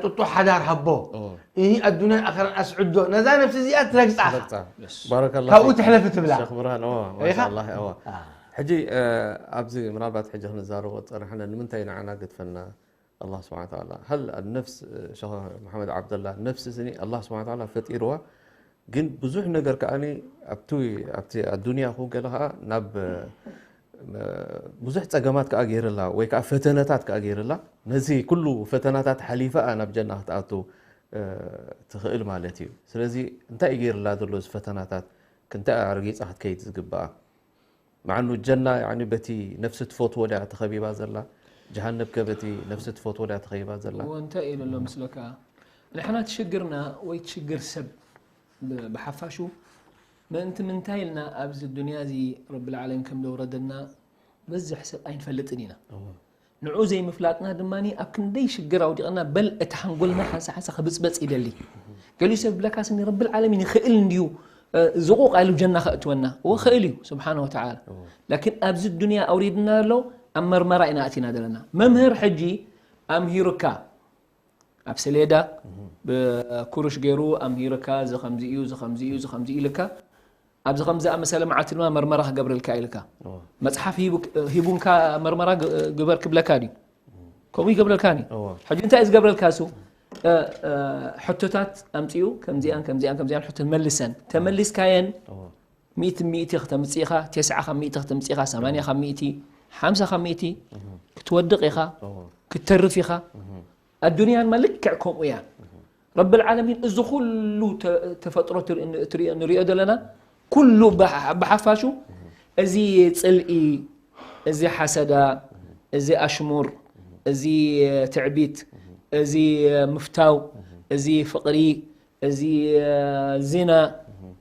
ጥጡ ሓዳር ሃቦ ይህ ኣዱንያን ኣኸራን ኣስዕዶ ነዛ ነፍሲ እዚኣ ትረግጻ ካብኡ ትሕለፍ ትብላ ሕጂ ኣብዚ ምናልባት ሕጂ ክንዛረቦ ፀናሕና ንምንታይ ንዓና ገድፈና ኣላህ ስብሓን ተዓላ ሀል ነፍስ ሸኽ መሓመድ ዓብደላ ነፍስ ስኒ ኣላህ ስብሓን ተዓላ ፈጢርዋ ግን ብዙሕ ነገር ከዓ ኣብቲ ኣብቲ ኣዱንያ ይኹን ገለ ከዓ ናብ ብዙሕ ፀገማት ከዓ ገይርላ ወይ ከዓ ፈተነታት ከዓ ገይርላ ነዚ ኩሉ ፈተናታት ሓሊፋ ናብ ጀና ክትኣቱ ትኽእል ማለት እዩ ስለዚ እንታይ እዩ ገይርላ ዘሎ እዚ ፈተናታት ክንታይ ኣረጊፃ ክትከይድ ዝግበኣ መዓኑ ጀና ያኒ በቲ ነፍሲ ትፈትዎ ድያ ተኸቢባ ዘላ ጀሃነብ ከ በቲ ነፍሲ ትፈትዎ ድያ ተኸቢባ ዘላ እንታይ ኢሉ ኣሎ ምስለካ ንሕና ትሽግርና ወይ ትሽግር ሰብ ብሓፋሹ ምእንቲ ምንታይ ኢልና ኣብዚ ዱንያ እዚ ረብል ዓለሚን ከም ዘውረደና በዝሕ ሰብ ኣይንፈልጥን ኢና ንዑ ዘይምፍላጥና ድማ ኣብ ክንደይ ሽግር ኣውዲቕና በል እቲ ሓንጎልና ሓንሳ ሓንሳ ክብፅበፅ ይደሊ ገሊኡ ሰብ ብለካ ስኒ ረብል ዓለሚን ይኽእል እንድዩ ዝቑቕ ኢሉ ጀና ከእትወና እወ ክእል እዩ ስብሓን ወተዓላ ላኪን ኣብዚ ዱንያ ኣውሪድና ኣሎ ኣብ መርመራ ኢና ኣቲና ዘለና መምህር ሕጂ ኣምሂሩካ ኣብ ሰሌዳ ብኩሩሽ ገይሩ ኣምሂሩካ እዚ ከምዚ እዩ እዚ ከምዚ እዩ እዚ ከምዚ እዩ ኢልካ ኣብዚ ከም ዝኣመሰለ መዓልቲ ድማ መርመራ ክገብረልካ ኢልካ መፅሓፍ ሂቡንካ መርመራ ግበር ክብለካ ድዩ ከምኡ ይገብረልካ ኒ ሕጂ እንታይ እዩ ዝገብረልካ እሱ ሕቶታት ኣምፅኡ ከምዚኣን ከምዚኣን ከምዚኣን ሕቶ መልሰን ተመሊስካየን ሚእቲ ሚእቲ ከተምፅእ ኢኻ ቴስዓ ካብ ሚእቲ ከተምፅእ ኢኻ ሰማንያ ካብ ሚእቲ ሓምሳ ካብ ሚእቲ ክትወድቕ ኢኻ ክትተርፍ ኢኻ ኣዱንያ ድማ ልክዕ ከምኡ እያ ረብል ዓለሚን እዚ ኩሉ ተፈጥሮ ንሪኦ ዘለና ኩሉ ብሓፋሹ እዚ ፅልኢ እዚ ሓሰዳ እዚ ኣሽሙር እዚ ትዕቢት እዚ ምፍታው እዚ ፍቕሪ እዚ ዚና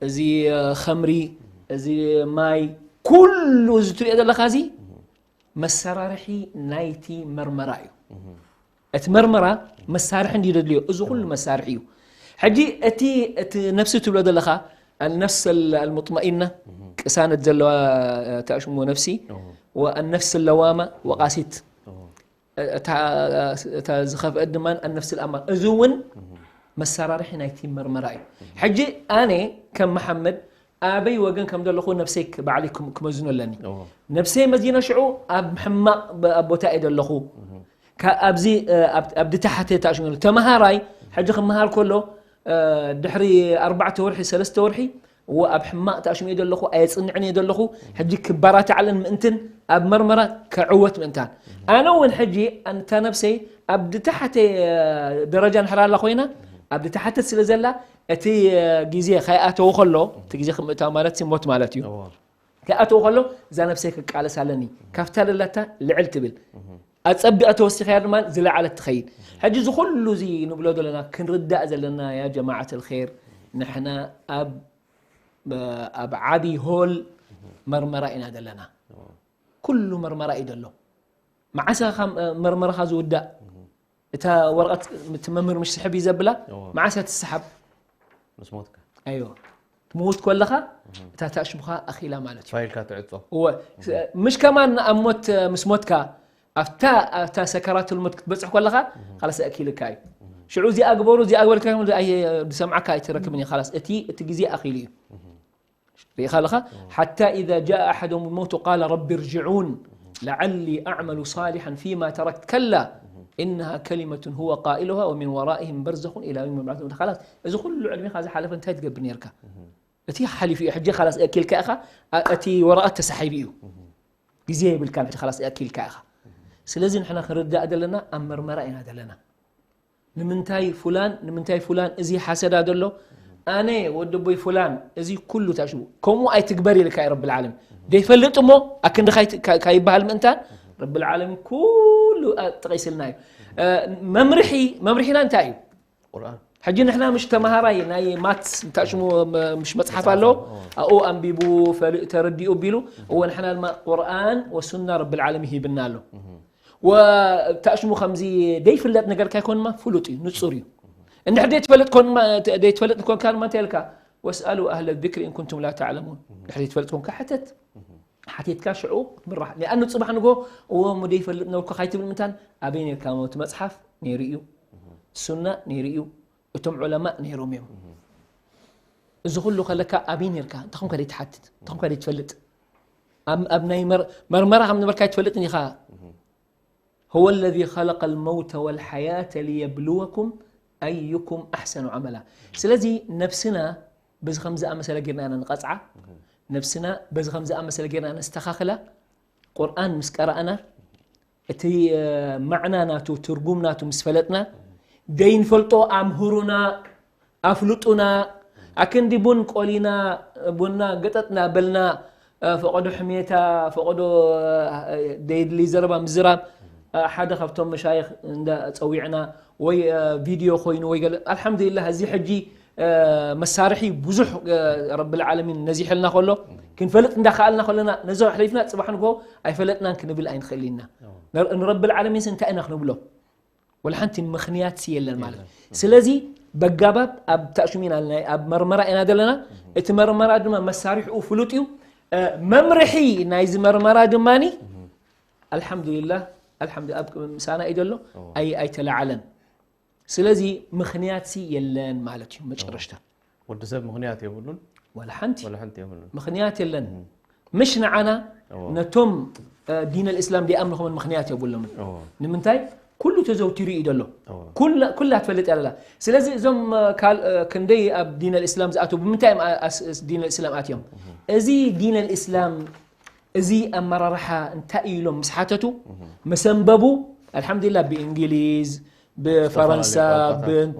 እዚ ኸምሪ እዚ ማይ ኩሉ እዚ ትሪኦ ዘለኻ እዚ መሰራርሒ ናይቲ መርመራ እዩ እቲ መርመራ መሳርሒ እንዲ ደድልዮ እዚ ኩሉ መሳርሒ እዩ ሕጂ እቲ እቲ ነፍሲ ትብሎ ዘለኻ النفس المطمئنة ቅሳነት ዘለዋ ተሽሞ ነፍሲ والنفس اللوامة وقاسيت እታ ዝኸፍአት ድማ النفس الأمارة እዚ እውን መሰራርሒ ናይቲ መርመራ እዩ ሕጂ ኣነ ከም መሓመድ ኣበይ ወገን ከም ዘለኹ ነብሰይ ክ- ባዕለይ ክም- ክመዝኖ ኣለኒ። ነብሰይ መዚነ ሽዑ ኣብ ሕማቕ ብ- ኣብ ቦታ እየ ዘለኹ። ካብ ኣብዚ እ፣ ኣብ- ኣብ ድታሓተ ታሽሙ ተመሃራይ ሕጂ ክመሃር ከሎ እ፣ ድሕሪ ኣርባዕተ ወርሒ ሰለስተ ወርሒ እዎ ኣብ ሕማቕ ታሽሙ እየ ዘለኹ፣ ኣየፅንዕን እየ ዘለኹ። ሕጂ ክባራታዕለን ምእንትን ኣብ መርመራ ከዕወት ምእንታን። ኣነ እውን ሕጂ ኣንታ ነብሰይ ኣብ ድታሓተ እ፣ ደረጃ ንሕር ኣላ ኮይና ኣብ ድታሓተ ስለ ዘላ እቲ እ፣ ግዜ ከይኣተው ከሎ እቲ ግዜ ክምእታ ማለት ሲ ሞት ማለት እዩ። ከይኣተው ከሎ እዛ ነብሰይ ክቃለስ ኣለኒ። ካብታ ለላታ ልዕል ትብል ኣጸቢቐ ተወሲኸያ ድማ ዝለዓለት ትኸይድ። ሕጂ እዚ ኩሉ እዚ ንብሎ ዘለና ክንርዳእ ዘለና ያ ጀማዓት ልኸይር ንሕና ኣብ ኣብ ዓቢ ሆል መርመራ ኢና ዘለና። ኩሉ መርመራ እዩ ዘሎ። መዓስ ኢኻ መርመራኻ ዝውዳእ? እታ ወረቐት እቲ መምህር ምሽ ስሕብ እዩ ዘብላ እዎ። መዓስ እያ ትስሓብ? ምስ ሞትካ ኣይዎ ትምውት ከለኻ እታ ታሽሙኻ ኣኺላ ማለት እዩ። ፋይልካ ትዕጾ እወ ምሽ ከማን ኣብ ሞት ምስ ሞትካ ኣብታ ኣብታ ሰከራቱል ሞት ክትበጽሕ ከለኻ ካላስ ኣኪልካ እዩ። ሽዑ እዚኣ ግበሩ እዚኣ ግበሩ ኢልካ ኣይ- ዝሰምዓካ ኣይትረክብን እዩ። ካላስ እቲ እቲ ግዜ ኣኺሉ እዩ። ርኢኻ ኣለኻ ሓታ إذا جاء أحدهم الموت قال رب ارجعون لعلي أعمل صالحا فيما تركت كلا إنها كلمة هو قائلها ومن ورائهم برزخ إلى يوم يبعثون خلاص እዚ ኩሉ ዕድሜኻ ዝሓለፈ እንታይ ትገብር ነርካ እቲ ሓሊፉ እዩ ሕጂ خلاص ኣኪልካ ኢኻ ኣ- እቲ ወረቐት ተሳሒቡ እዩ ግዜ የብልካን ሕጂ خلاص ኣኪልካ ኢኻ ስለዚ ንሕና ክንርዳእ ዘለና ኣብ መርመራ ኢና ዘለና ንምንታይ ፉላን ንምንታይ ፉላን እዚ ሓሰዳ ዘሎ ኣነ ወደቦይ ፉላን እዚ ኩሉ ታሽቡ ከምኡ ኣይትግበር ኢልካ እዩ ረብል ዓለሚን ደይፈልጥ እሞ ኣክንዲ ካይ- ካይ- ካይበሃል ምእንታን ረብል ዓለሚን ኩሉ ኣ- ጠቒስልና እዩ እ፣ መምርሒ መምርሒና እንታይ እዩ ቁርኣን ሕጂ ንሕና ምሽ ተመሃራይ ናይ ማትስ ታሽሙ ምሽ መፅሓፍ ኣሎ ኣብኡ ኣንቢቡ ፈል- ተረዲኡ ቢሉ እወ ንሕና ድማ ቁርኣን ወሱና ረብል ዓለሚን ሂብና ኣሎ ወታሽሙ ከምዚ ደይፍለጥ ነገር ካይኮንማ ፍሉጥ እዩ ንጹር እዩ እንድሕር ደይትፈልጥ ኮንማ ደይትፈልጥ ኮንካ ድማ እንታይ ኢልካ ወስኣሉ ኣህለ ذክር ኢን ኩንቱም ላ ተዕለሙን ድሕር ደይትፈልጥ ኮንካ ሕተት ሓቲትካ ሽዑ ክትምራሕ ሊኣኑ ፅባሕ ንጎ እዎ እሞ ደይፈልጥ ነበርኩ ካይትብል ምንታን ኣበይ ነርካ እቲ መፅሓፍ ነይሩ እዩ ሱና ነይሩ እዩ እቶም ዑለማእ ነይሮም እዮም እዚ ኩሉ ከለካ ኣበይ ነርካ እንታይ ኮንካ ደይትሓትት እንታይ ኮንካ ደይትፈልጥ ኣብ ኣብ ናይ መር- መርመራ ከም ነበርካ ኣይትፈልጥን ኢኻ هو الذي خلق الموت والحياة ليبلوكم أيكم أحسن عملا ስለዚ ነብስና በዚ ከም ዝኣመሰለ ጌርና ኢና ንቐፅዓ ነብስና በዚ ከም ዝኣመሰለ ጌርና ነስተኻኽላ ቁርኣን ምስ ቀረእና እቲ እ፣ ማዕና ናቱ ትርጉም ናቱ ምስ ፈለጥና ደይንፈልጦ ኣምህሩና ኣፍልጡና ኣክንዲ ቡን ቆሊና ቡና ገጠጥና በልና እ፣ ፈቐዶ ሕሜታ ፈቐዶ እ፣ ደይድሊ ዘረባ ምዝራብ እ፣ ሓደ ካብቶም መሻይኽ እንዳ ፀዊዕና ወይ እ፣ ቪድዮ ኮይኑ ወይ ገለ ኣልሓምዱሊላህ እዚ ሕጂ እ፣ መሳርሒ ብዙሕ እ፣ ረብል ዓለሚን ነዚሕልና ከሎ ክንፈልጥ እንዳኸኣልና ከለና ነዚ ኣሕሊፍና ፅባሕ ንጎ ኣይፈለጥናን ክንብል ኣይንኽእል ኢና ንር- ንረብል ዓለሚን ስ እንታይ ኢና ክንብሎ ወላ ሓንቲ ምኽንያት ሲ የለን ማለት እዩ ስለዚ በጋባብ ኣብ ታእሹም ኢና ኣለና ኣብ መርመራ ኢና ዘለና እቲ መርመራ ድማ መሳሪሕኡ ፍሉጥ እዩ እ፣ መምርሒ ናይዚ መርመራ ድማኒ ኣልሓምዱሊላህ ኣልሓምዱ ኣብ ምሳና እዩ ዘሎ ኣይ ኣይተለዓለን ስለዚ ምኽንያት ሲ የለን ማለት እዩ መጨረሽታ ወዲ ሰብ ምኽንያት የብሉን ወላ ሓንቲ ወላ ሓንቲ የብሉን ምኽንያት የለን ምሽ ንዓና ነቶም ዲን ልእስላም ዲኣምልኾምን ምኽንያት የብሎምን ንምንታይ ኩሉ ተዘውቲሩ እዩ ደሎ ኩላ ትፈልጥ ያለላ ስለዚ እዞም ክንደይ ኣብ ዲን ልእስላም ዝኣተው ብምንታይ እዮም ዲን ልእስላም ኣትዮም እዚ ዲን ልእስላም እዚ ኣመራርሓ እንታይ እዩ ኢሎም ምስ ሓተቱ መሰንበቡ ኣልሓምዱሊላ ብእንግሊዝ ብፈረንሳ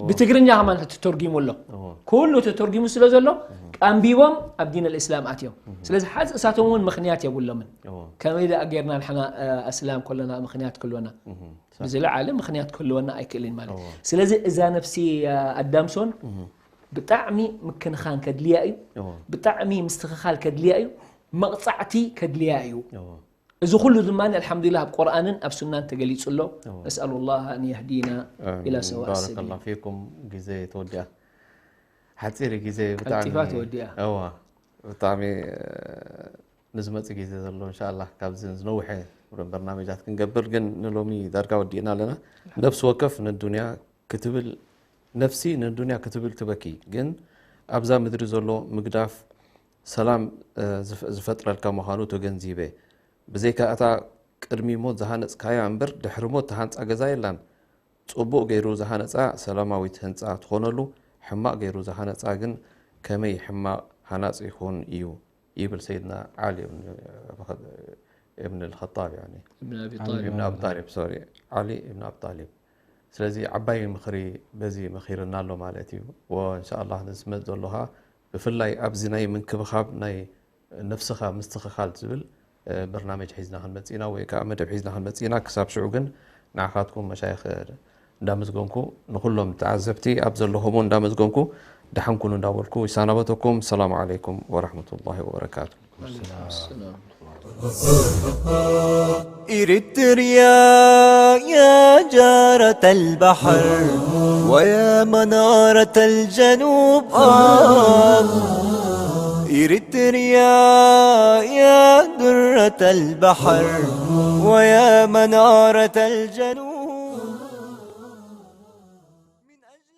ብትግርኛ ከማን ተተርጊሙ ኣሎ ኩሉ ተተርጊሙ ስለ ዘሎ ኣንቢቦም ኣብ ዲን ልእስላም ኣትዮም ስለዚ ሓዚ እሳቶም እውን ምኽንያት የብሎምን ከመይ ደኣ ጌርና ንሕና ኣስላም ከሎና ምኽንያት ከሎና ብዝለዓለ ምኽንያት ክህልወና ኣይክእልን ማለት እዩ ስለዚ እዛ ነፍሲ ኣዳምሶን ብጣዕሚ ምክንኻን ከድልያ እዩ ብጣዕሚ ምስትኽኻል ከድልያ እዩ መቕፃዕቲ ከድልያ እዩ እዚ ኩሉ ድማ ኣልሓምዱሊላህ ኣብ ቁርኣንን ኣብ ሱናን ተገሊፁ ኣሎ ነስኣሉ ላህ ኣን የህዲና ኢላ ሰዋ ባረከ ላ ፊኩም ግዜ ተወዲኣ ሓፂር ግዜ ብጣዕሚ ቀልጢፋ ተወዲኣ እዋ ብጣዕሚ ንዝመፅእ ግዜ ዘሎ እንሻላ ካብዚ ዝነውሐ በርናሜጃት ክንገብር ግን ንሎሚ ዳርጋ ወዲእና ኣለና ነፍሲ ወከፍ ንዱንያ ክትብል ነፍሲ ንዱንያ ክትብል ትበኪ ግን ኣብዛ ምድሪ ዘሎ ምግዳፍ ሰላም ዝፈጥረልካ ምዃኑ ተገንዚበ። ብዘይካ እታ ቅድሚ ሞት ዝሃነጽካያ እምበር ድሕሪ ሞት ተሃንጻ ገዛ የላን። ጽቡቕ ገይሩ ዝሃነጻ ሰላማዊት ህንጻ ትኾነሉ፣ ሕማቕ ገይሩ ዝሃነጻ ግን ከመይ ሕማቕ ሃናጺ ይኹን እዩ ይብል ሰይድና ዓሊ እብን ልኸጣብ። እብን ኣቢ እብን ኣብ ጣሊብ ሶሪ ዓሊ እብን ኣብ ጣሊብ። ስለዚ ዓባይ ምኽሪ በዚ መኺርና ኣሎ ማለት እዩ። ወእንሻኣላ ንዝመፅ ዘሎኻ ብፍላይ ኣብዚ ናይ ምንክብኻብ ናይ ነፍስኻ ምስትኽኻል ዝብል በርናመጅ ሒዝና ክንመፅእ ኢና ወይ ከዓ መደብ ሒዝና ክንመፅእ ኢና። ክሳብ ሽዑ ግን ንዓኻትኩም መሻይኽ እንዳመስገንኩ ንኹሎም ተዓዘብቲ ኣብ ዘለኹም እንዳመስገንኩ ደሓን ኩኑ እንዳበልኩ ይሰናበተኩም። ሰላም ዓለይኩም ወረሕመቱላሂ ወበረካቱ። إريتريا يا جارة البحر ويا منارة الجنوب آه. إريتريا يا درة البحر ويا منارة الجنوب من أجل